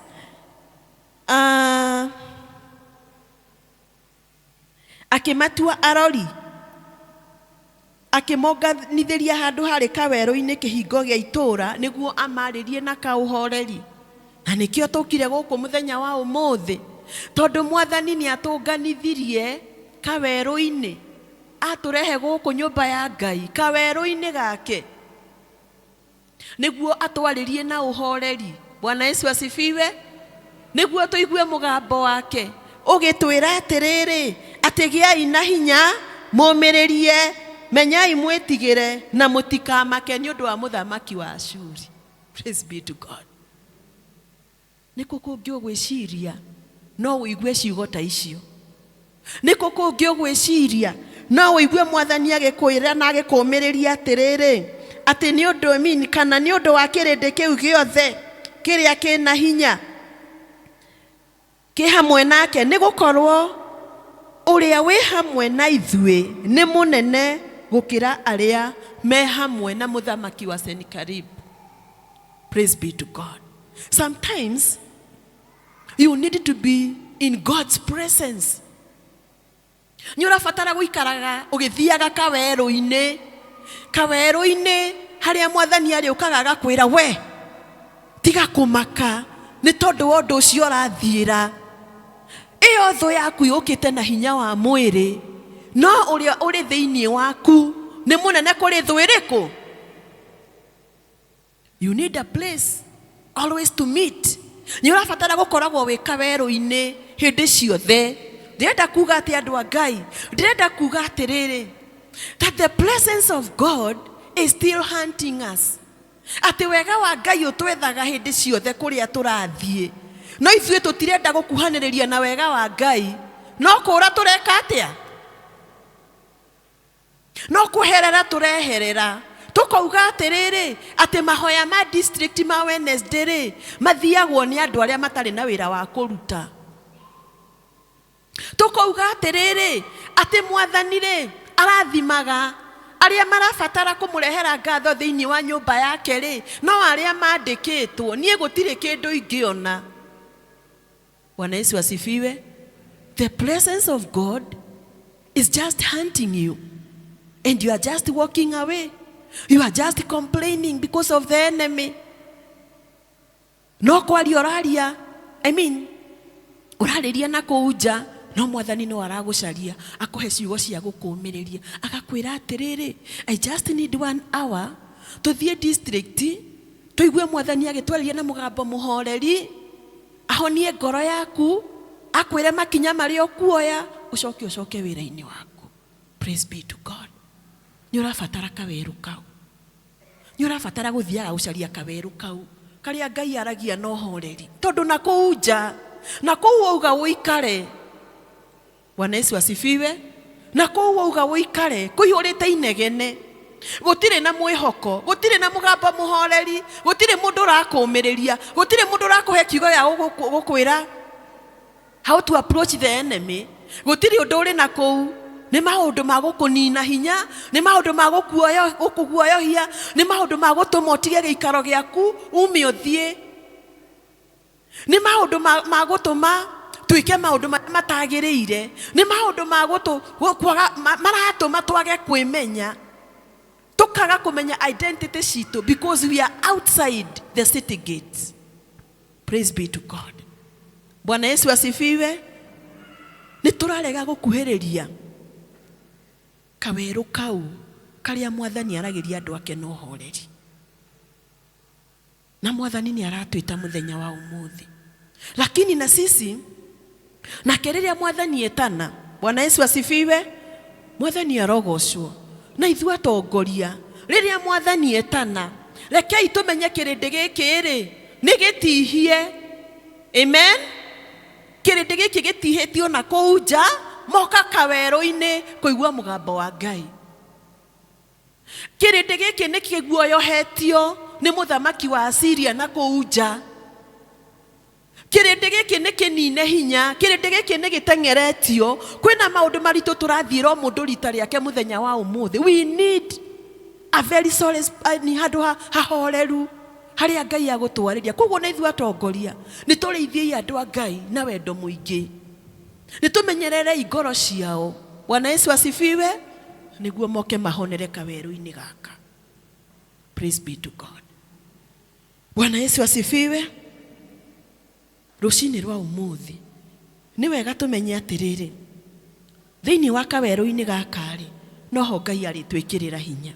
akĩmatua arori, akĩmonganithĩria handũ harĩ kawerũ-inĩ kĩhingo gĩa itũũra nĩguo amarĩrie na kaũhoreri. Na nĩkĩo tũkire gũkũ mũthenya wa ũmũthĩ, tondũ mwathani nĩ atũnganithirie kawerũ-inĩ, atũrehe gũkũ nyũmba ya Ngai kawerũ-inĩ gake nĩguo atwarĩrie na ũhoreri. Bwana Yesu asifiwe. Nĩguo tũigue mũgambo wake ũgĩtwĩra atĩrĩrĩ, atĩ gĩai na hinya, mũmĩrĩrie, menyai mwĩtigĩre na mũtikamake nĩ ũndũ wa mũthamaki wa Ashuri. Praise be to God. Nĩ kũ kũngĩ ũgwĩciria no ũigue ciugo ta icio? Nĩ kũ kũngĩ ũgwĩciria no ũigue mwathani agĩkwĩra na agĩkũmĩrĩria atĩrĩrĩ, atĩ nĩ ũndũ mean, kana nĩ ũndũ wa kĩrĩndĩ kĩu gĩothe kĩrĩa kĩna hinya kĩ hamwe nake, nĩ gũkorwo ũrĩa wĩ hamwe na ithuĩ nĩ mũnene gũkĩra arĩa me hamwe na mũthamaki wa Senakeribu. Praise be to God. Sometimes you need to be in God's presence. Nĩ ũrabatara gũikaraga ũgĩthiaga kawerũ-inĩ, kawerũ-inĩ harĩa mwathani arĩũkaga agakwĩra, we tiga kũmaka nĩ tondũ wa ũndũ ũcio ũrathiĩra. Ĩyo thũ yaku yũkĩte na hinya wa mwĩrĩ, no ũrĩa ũrĩ thĩinĩ waku nĩ mũnene kũrĩ thũ ĩrĩkũ. You need a place always to meet. Nĩ ũrabatara gũkoragwo wĩ kawerũ-inĩ hĩndĩ ciothe. Ndĩrenda kuga atĩ andũ a Ngai, ndĩrenda kuga atĩrĩrĩ, that the presence of God is still hunting us. Atĩ wega wa Ngai ũtwethaga hĩndĩ ciothe kũrĩa tũrathiĩ, no ithuĩ tũtirenda gũkuhanĩrĩria na wega wa Ngai. No kũra tũreka atĩa? No kweherera tũreherera, tũkauga atĩrĩrĩ, atĩ mahoya ma district ma Wednesday rĩ, mathiagwo nĩ andũ arĩa matarĩ na wĩra wa kũruta. Tũkauga atĩrĩrĩ, atĩ mwathani rĩ, arathimaga arĩa marabatara kũmũrehera ngatho thĩinĩ wa nyũmba yake rĩ, no arĩa mandĩkĩtwo. Niĩ gũtirĩ kĩndũ ingĩona. Bwana Yesu asifiwe. The presence of God is just hunting you, and you are just walking away. You are just complaining because of the enemy. No kwaria ũraria, I mean, ũrarĩria na kũu nja, no mwathani no aragũcaria akũhe ciugo cia gũkũmĩrĩria, agakwĩra atĩrĩrĩ, I just need one hour tũthiĩ district tũigue mwathani agĩtwarĩria na mũgambo mũhoreri, ahonie ngoro yaku, akwĩre makinya marĩa ũkuoya, ũcoke ũcoke wĩra-inĩ waku. Praise be to God. Nĩ ũrabatara kawerũ kau, nĩ ũrabatara gũthiaga gũcaria kawerũ kau karĩa Ngai aragia na ũhoreri, tondũ na kũu nja, na kũu wauga ũikare. Bwana Yesu asifiwe. Na kũu wauga ũikare kũihũrĩte inegene, gũtirĩ na mwĩhoko, gũtirĩ na mũgambo mũhoreri, gũtirĩ mũndũ ũrakũmĩrĩria, gũtirĩ mũndũ ũrakũhe kiugo gĩa gũkwĩra how to approach the enemy. Gũtirĩ ũndũ ũrĩ na kũu. Nĩ maũndũ ma gũkũnina hinya, nĩ maũndũ ma gũkũguoyohia, nĩ maũndũ ma gũtũma ũtige gĩikaro gĩaku ume ũthiĩ, nĩ maũndũ ma gũtũma twĩke maũndũ marĩa matagĩrĩire, nĩ maũndũ ma kwaga, maratũma twage kwĩmenya, tũkaga kũmenya identity citũ, because we are outside the city gates. Praise be to God. Bwana Yesu asifiwe. Nĩ tũrarega gũkuhĩrĩria. Kawerũ kau karĩa Mwathani aragĩria andũ ake na ũhoreri. Na Mwathani nĩ aratwĩta mũthenya wa ũmũthĩ. Lakini na sisi nake rĩrĩa Mwathani etana, Bwana Yesu asifiwe, Mwathani arogocwo. Na ithuĩ atongoria, rĩrĩa Mwathani etana, rekei tũmenye kĩrĩndĩ gĩkĩ rĩ, nĩ gĩtihie. Amen. Kĩrĩndĩ gĩkĩ gĩtihĩtio na kũu nja, moka kawerũ-inĩ kũigua mũgambo wa Ngai. Kĩrĩndĩ gĩkĩ nĩ kĩguoyohetio nĩ mũthamaki wa Asiria na kũu nja. Kĩrĩndĩ gĩkĩ nĩ kĩnine hinya, kĩrĩndĩ gĩkĩ nĩ gĩteng'eretio. Kwĩna maũndũ maritũ tũrathiĩra o mũndũ rita rĩake mũthenya wa ũmũthĩ. We need a very solace, ni handũ hahoreru harĩa Ngai agũtwarĩria. Koguo na ithuĩ atongoria nĩ tũrĩithiei andũ a Ngai na wendo mũingĩ, nĩ tũmenyererei ngoro ciao. Bwana Yesu asifiwe, nĩguo moke mahonere kawerũ-inĩ gaka. Praise be to God. Bwana Yesu asifiwe. Rũcinĩ rwa ũmũthĩ nĩ wega tũmenye atĩrĩrĩ, thĩinĩ wa kawerũ-inĩ gaka rĩ, noho Ngai arĩtwĩkĩrĩra hinya.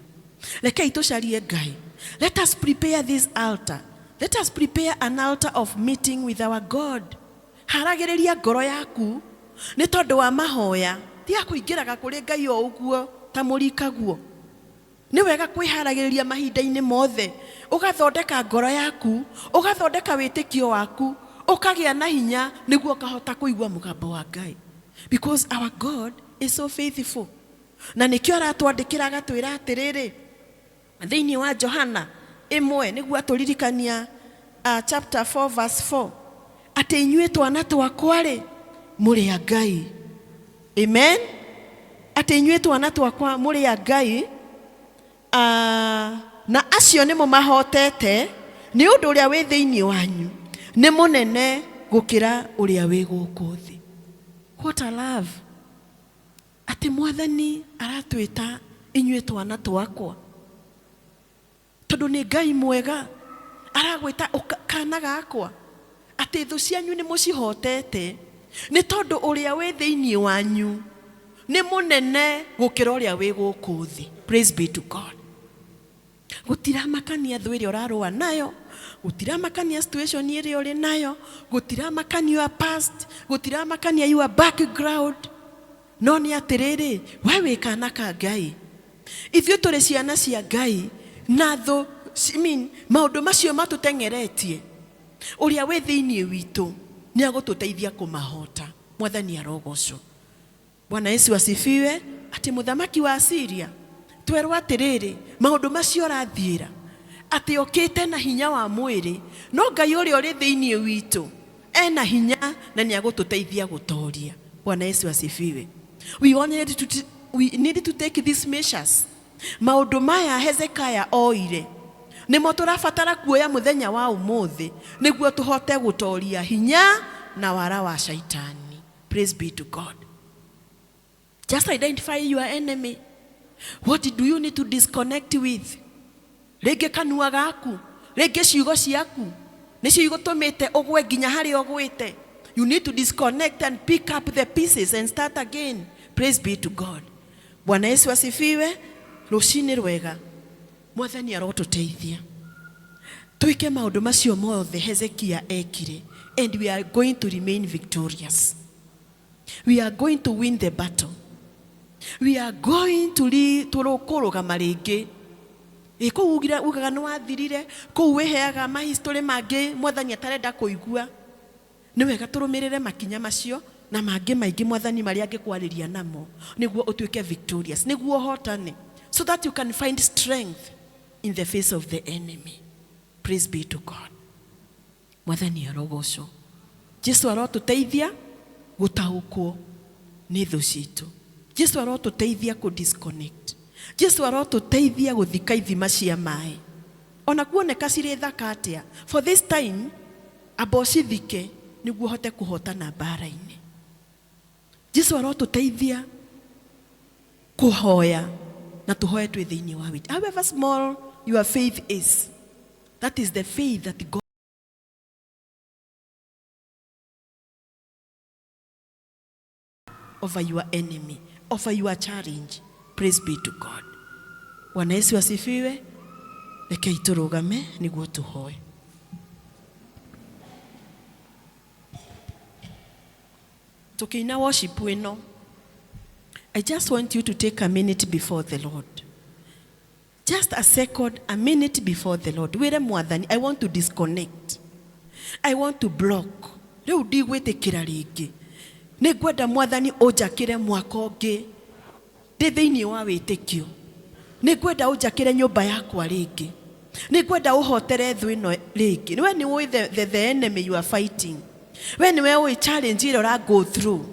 Rekei tũcarie Ngai. Let us prepare this altar. Let us prepare an altar of meeting with our God. Haragĩrĩria ngoro yaku nĩ tondũ wa mahoya. Tiga kũingĩraga kũrĩ Ngai o ũguo ta mũrikaguo. Nĩ wega kwĩharagĩrĩria mahinda-inĩ mothe, ũgathondeka ngoro yaku, ũgathondeka wĩtĩkio waku, ũkagĩa na hinya nĩguo ũkahota kũigua mũgambo wa Ngai. Because our God is so faithful. Na nĩkĩo aratwandĩkĩra agatwĩra atĩrĩrĩ, thĩinĩ wa Johana ĩmwe nĩguo atũririkania, chapter 4 verse 4, atĩ inyuĩ twana twakwa rĩ, mũrĩ a Ngai. Amen. Atĩ inyuĩ twana twakwa mũrĩ a Ngai, na acio nĩ mũmahotete, nĩ ũndũ ũrĩa wĩ thĩinĩ wanyu nĩ mũnene gũkĩra ũrĩa wĩ gũkũ thĩ. What a love. Atĩ Mwathani aratwĩta inyuĩ twana twakwa, tondũ nĩ Ngai mwega, aragwĩta kana gakwa, atĩ thũ cianyu nĩ mũcihotete, nĩ tondũ ũrĩa wĩ thĩinĩ wanyu nĩ mũnene gũkĩra ũrĩa wĩ gũkũ thĩ. Praise be to God. Gũtiramakania thũ ĩrĩa ũrarũa nayo, gũtiramakania situation ĩrĩa ũrĩ nayo, gũtiramakania your past, gũtiramakania your background. No nĩ atĩrĩrĩ, we wĩ kana ka Ngai. Ithuĩ tũrĩ ciana cia Ngai, na thũ, I mean, maũndũ macio matũteng'eretie, ũrĩa wĩ thĩinĩ witũ nĩ agũtũteithia kũmahota. Mwathani arogocwo. Bwana Yesu asifiwe. Atĩ mũthamaki wa Syria twerwo atĩrĩrĩ, maũndũ macio ũrathiĩra atĩ okĩte na hinya wa mwĩrĩ, no Ngai ũrĩa ũrĩ thĩinĩ witũ ena hinya na nĩ agũtũteithia gũtoria. Bwana Yesu asifiwe. We need to take these measures. Maũndũ maya Hezekiah oire nĩmo tũrabatara kuoya mũthenya wa ũmũthĩ nĩguo tũhote gũtoria hinya na wara wa Shaitani. Praise be to God. Just identify your enemy. What do you need to disconnect with? Rĩngĩ kanua gaku, rĩngĩ ciugo ciaku nĩcio igũtũmĩte ũgwe nginya harĩa ũgwĩte. You need to disconnect and pick up the pieces and start again. Praise be to God. Bwana Yesu asifiwe. Rũcinĩ rwega, Mwathani arotũteithia twĩke maũndũ macio mothe Hezekia ekire, and we are going to remain victorious. We are going to win the battle. We are going to kũrũgama rĩngĩ. Ĩ kũu ugaga nĩ wathirire, kũu wĩheaga mahistory mangĩ Mwathani atarenda kũigua. Nĩ wega tũrũmĩrĩre makinya macio na mangĩ maingĩ Mwathani marĩa angĩkwarĩria namo nĩguo ũtuĩke victorious, nĩguo ũhotane, so that you can find strength in the face of the enemy. Praise be to God. Mwathani arogocwo. Jesu arotũteithia gũtaũkwo nĩ thũ citũ. Jesu arotũteithia kũ disconnect. Jesu arotũteithia gũthika ithima cia maĩ, ona kuoneka cirĩ thaka atĩa. For this time amba ũcithike nĩguo ũhote kũhotana mbara-inĩ. Jesu arotũteithia kũhoya na tũhoe twĩ thĩinĩ wa wĩtĩkio. However small your faith is, that is the faith that God over your enemy, over your challenge. Praise be to God. Bwana Yesu asifiwe. Rekei tũrũgame nĩguo tũhoe. Tũkĩina worship ĩno, I just want you to take a minute before the Lord. Just a second, a minute before the Lord. Wĩre Mwathani, I want to disconnect. I want to block. Rĩu ndigwĩtĩkĩra rĩngĩ. Nĩ ngwenda Mwathani ũnjakĩre mwaka ũngĩ ndĩ thĩinĩ wa wĩtĩkio. Nĩ ngwenda ũnjakĩre nyũmba yakwa rĩngĩ. Nĩ ngwenda ũhotere thũ ĩno rĩngĩ. We nĩ ũĩ the enemy you are fighting. We nĩwe ũĩ challenge ĩrĩa ũra go through.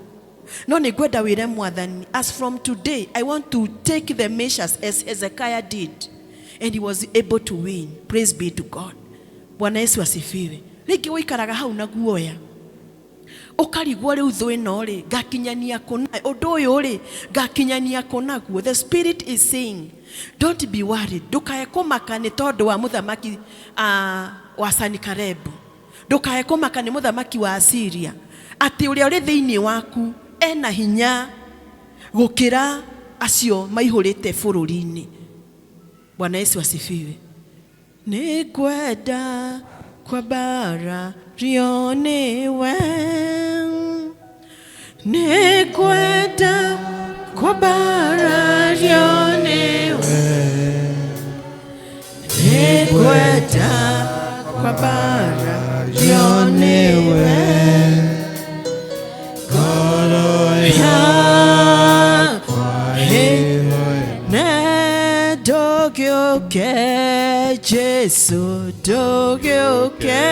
No nĩ ngwenda wĩre Mwathani, as from today I want to take the measures as Hezekiah did, and he was able to win. Praise be to God. Bwana Yesu asifiwe. Rĩngĩ ũikaraga hau na guoya, ũkarigwo rĩu thũ ĩno rĩ ngakinyania kũna, ũndũ ũyũ rĩ ngakinyania kũnaguo. The spirit is saying, don't be worried. Ndũkae kũmaka nĩ tondũ wa mũthamaki wa Sanikarebu, ndũkae kũmaka nĩ mũthamaki wa Asiria, atĩ ũrĩa ũrĩ thĩinĩ waku ena hinya gũkĩra acio maihũrĩte bũrũri-inĩ. Bwana Yesu asifiwe. Nĩ ngwenda kwambarario nĩwe, nĩ ngwenda kwambarario nĩwe, nĩ ngwenda kwambarario nĩwe, ngoro yakwa ne ndũgĩũke Jesu, ndũgĩũke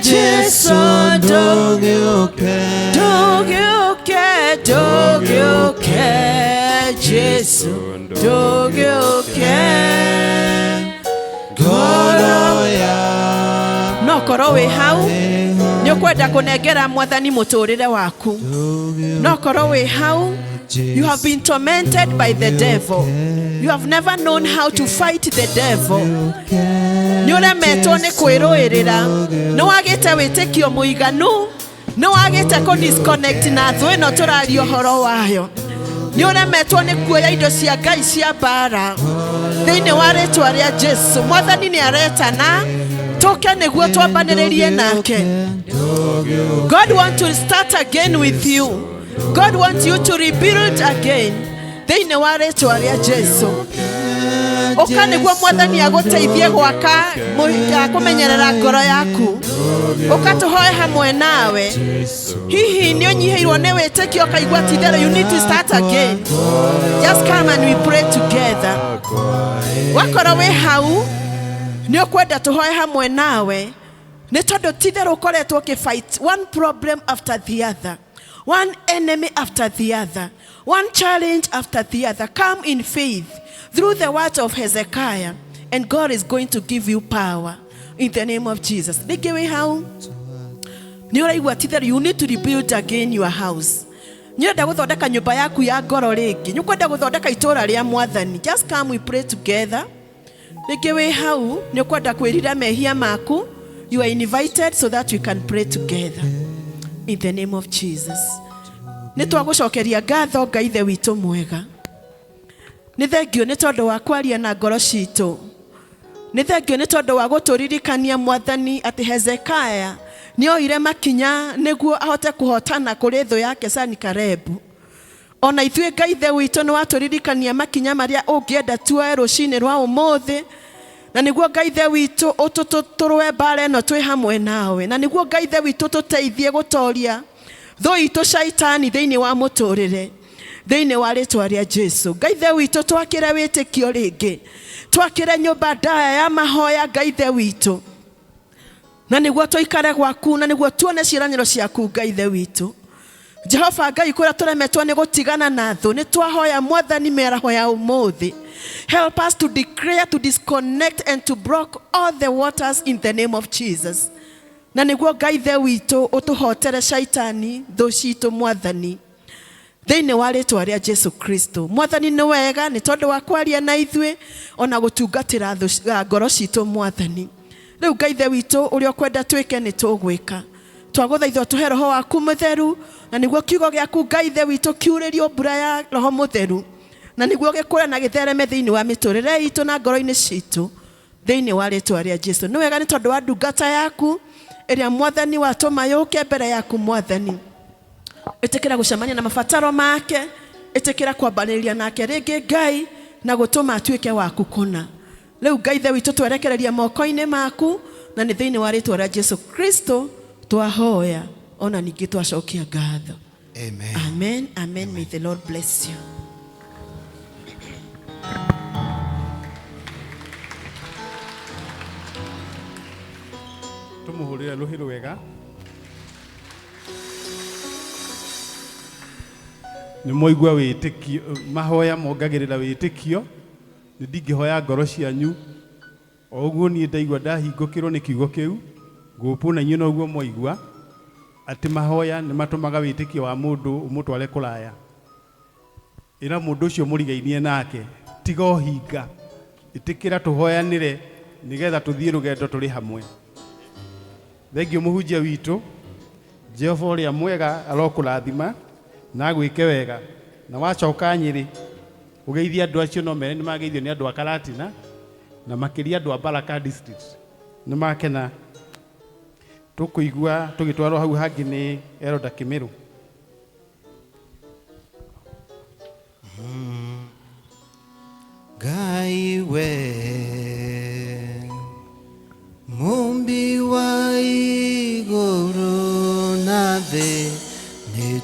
Jesu, ndũgĩũke, ndũgĩũke, ndũgĩũke Jesu, ndũgĩũke ngoro. No korwo wĩ hau nĩ ũkwenda kũnengera Mwathani mũtũrĩre waku, no korwo wĩ hau, you have been tormented by the devil, you have never known how to fight the devil, nĩ ũremetwo nĩ kwĩrũĩrĩra, nĩ wagĩte wĩtĩkio mũiganu, nĩ wagĩte kũ disconnect na thũ ĩno tũraria ũhoro wayo, nĩ ũremetwo nĩ kuoya indo cia Ngai cia mbara, thĩinĩ wa rĩtwa rĩa Jesu, Mwathani nĩ aretana tũke nĩguo twambanĩrĩrie nake. God wants to start again with you. God wants you to rebuild again. Thĩinĩ wa rĩtwa rĩa Jesu, ũka nĩguo Mwathani agũteithie gwaka kũmenyerera ngoro yaku. Ũka tũhoe hamwe nawe. Hihi nĩ ũnyihĩirwo nĩ wĩtĩkio, ũkaigua ti itherũ you need to start again, just come and we pray together. Wakorwo wĩ hau nĩ ũkwenda tũhoe hamwe nawe, nĩ tondũ ti itherũ ũkoretwo ũkĩfight one problem after the other, one enemy after the other, one challenge after the other, come in faith through the words of Hezekiah, and God is going to give you power in the name of Jesus. Rĩngĩ wĩ hau nĩ ũraigua ti itherũ you need to rebuild again your house, nĩ ũrenda gũthondeka nyũmba yaku ya ngoro rĩngĩ, nĩ ũkwenda gũthondeka itũũra rĩa Mwathani, just come, we pray together. Rĩngĩ wĩ hau nĩ ũkwenda kwĩrira mehia maku, you are invited so that we can pray together in the name of Jesus. Nĩ twagũcokeria ngatho, Ngai Ithe witũ mwega. Nĩ thengio nĩ tondũ wa kwaria na ngoro citũ. Nĩ thengio nĩ tondũ wa gũtũririkania, Mwathani, atĩ Hezekaya nĩ oire makinya nĩguo ahote kũhotana kũrĩ thũ yake Sanikarebu. Ona ithuĩ, Ngai Ithe witũ, nĩ watũririkania makinya marĩa ũngĩenda tuoe rũcinĩ rwa ũmũthĩ, na nĩguo, Ngai Ithe witũ, tũrũe mbara ĩno twĩ hamwe nawe, na nĩguo, Ngai Ithe witũ, tũteithie gũtoria thũ itũ Shaitani thĩinĩ wa mũtũrĩre. Thĩinĩ wa rĩtwa rĩa Jesu, Ngai Ithe witũ, twakĩre wĩtĩkio rĩngĩ, twakĩre nyũmba ndaya ya mahoya, Ngai Ithe witũ, na nĩguo tũikare gwaku, na nĩguo tuone ciĩranĩro ciaku, Ngai Ithe witũ. Jehova Ngai, kũrĩa tũremetwo nĩ gũtigana na thũ, nĩ twahoya, Mwathani, mĩaraho ya ũmũthĩ, help us to declare, to disconnect and to block all the waters in the name of Jesus, na nĩguo, Ngai Ithe witũ, ũtũhotere Shaitani thũ citũ, Mwathani, thĩinĩ wa rĩtwa rĩa Jesu Kristo. Mwathani, nĩ wega nĩ tondũ wa kwaria na ithuĩ ona gũtungatĩra ngoro citũ, Mwathani. Rĩu, Ngai Ithe witũ, ũrĩa ũkwenda twĩke nĩ tũgwĩka. Twagũthaitha ũtũhe roho waku mũtheru, na nĩguo kiugo gĩaku Ngai Ithe witũ kiurĩrio mbura ya roho mũtheru, na nĩguo gĩkũre na gĩthereme thĩinĩ wa mĩtũrĩre itũ na ngoro-inĩ citũ thĩinĩ wa rĩtwa rĩa Jesu. Nĩ wega nĩ tondũ wa ndungata yaku ĩrĩa Mwathani watũma yũke mbere yaku Mwathani. Ĩtĩkĩra gũcemania na mabataro make, ĩtĩkĩra kwambanĩrĩria nake rĩngĩ Ngai, na gũtũma atuĩke waku kũna. Rĩu Ngai Ithe witũ twerekereria moko-inĩ maku, na nĩ thĩinĩ wa rĩtwa rĩa Jesu Kristo twahoya ona ningĩ twacokia ngatho. Amen. Amen, amen. May the Lord bless you. Tumuhurire ruhi rwega. Nĩ mwaigua wĩtĩkio, mahoya mongagĩrĩra wĩtĩkio. Nĩ ndingĩhoya ngoro cianyu o ũguo niĩ ndaigua ndahingũkĩrwo nĩ kiugo kĩu, ngũpũ na inyuĩ noguo mwaigua atĩ mahoya nĩ matũmaga wĩtĩkio wa mũndũ ũmũtware kũraya. Ĩra mũndũ ũcio mũrigainie nake, tiga ũhinga, ĩtĩkĩra tũhoyanĩre nĩgetha tũthiĩ rũgendo tũrĩ hamwe. Thengiũ mũhunjia witũ, Jehova ũrĩa mwega arokũrathima na agwĩke wega, na wacoka Nyĩrĩ ũgeithie andũ acio, no mere nĩ mageithio nĩ andũ a Karatina na makĩria andũ a Baraka district nĩ makena. Tũkũigua tũgĩtwarwo hau hangĩ nĩ Elda Kĩmĩrũ. Ngai we Mumbi wa igũrũ na thĩ, nĩ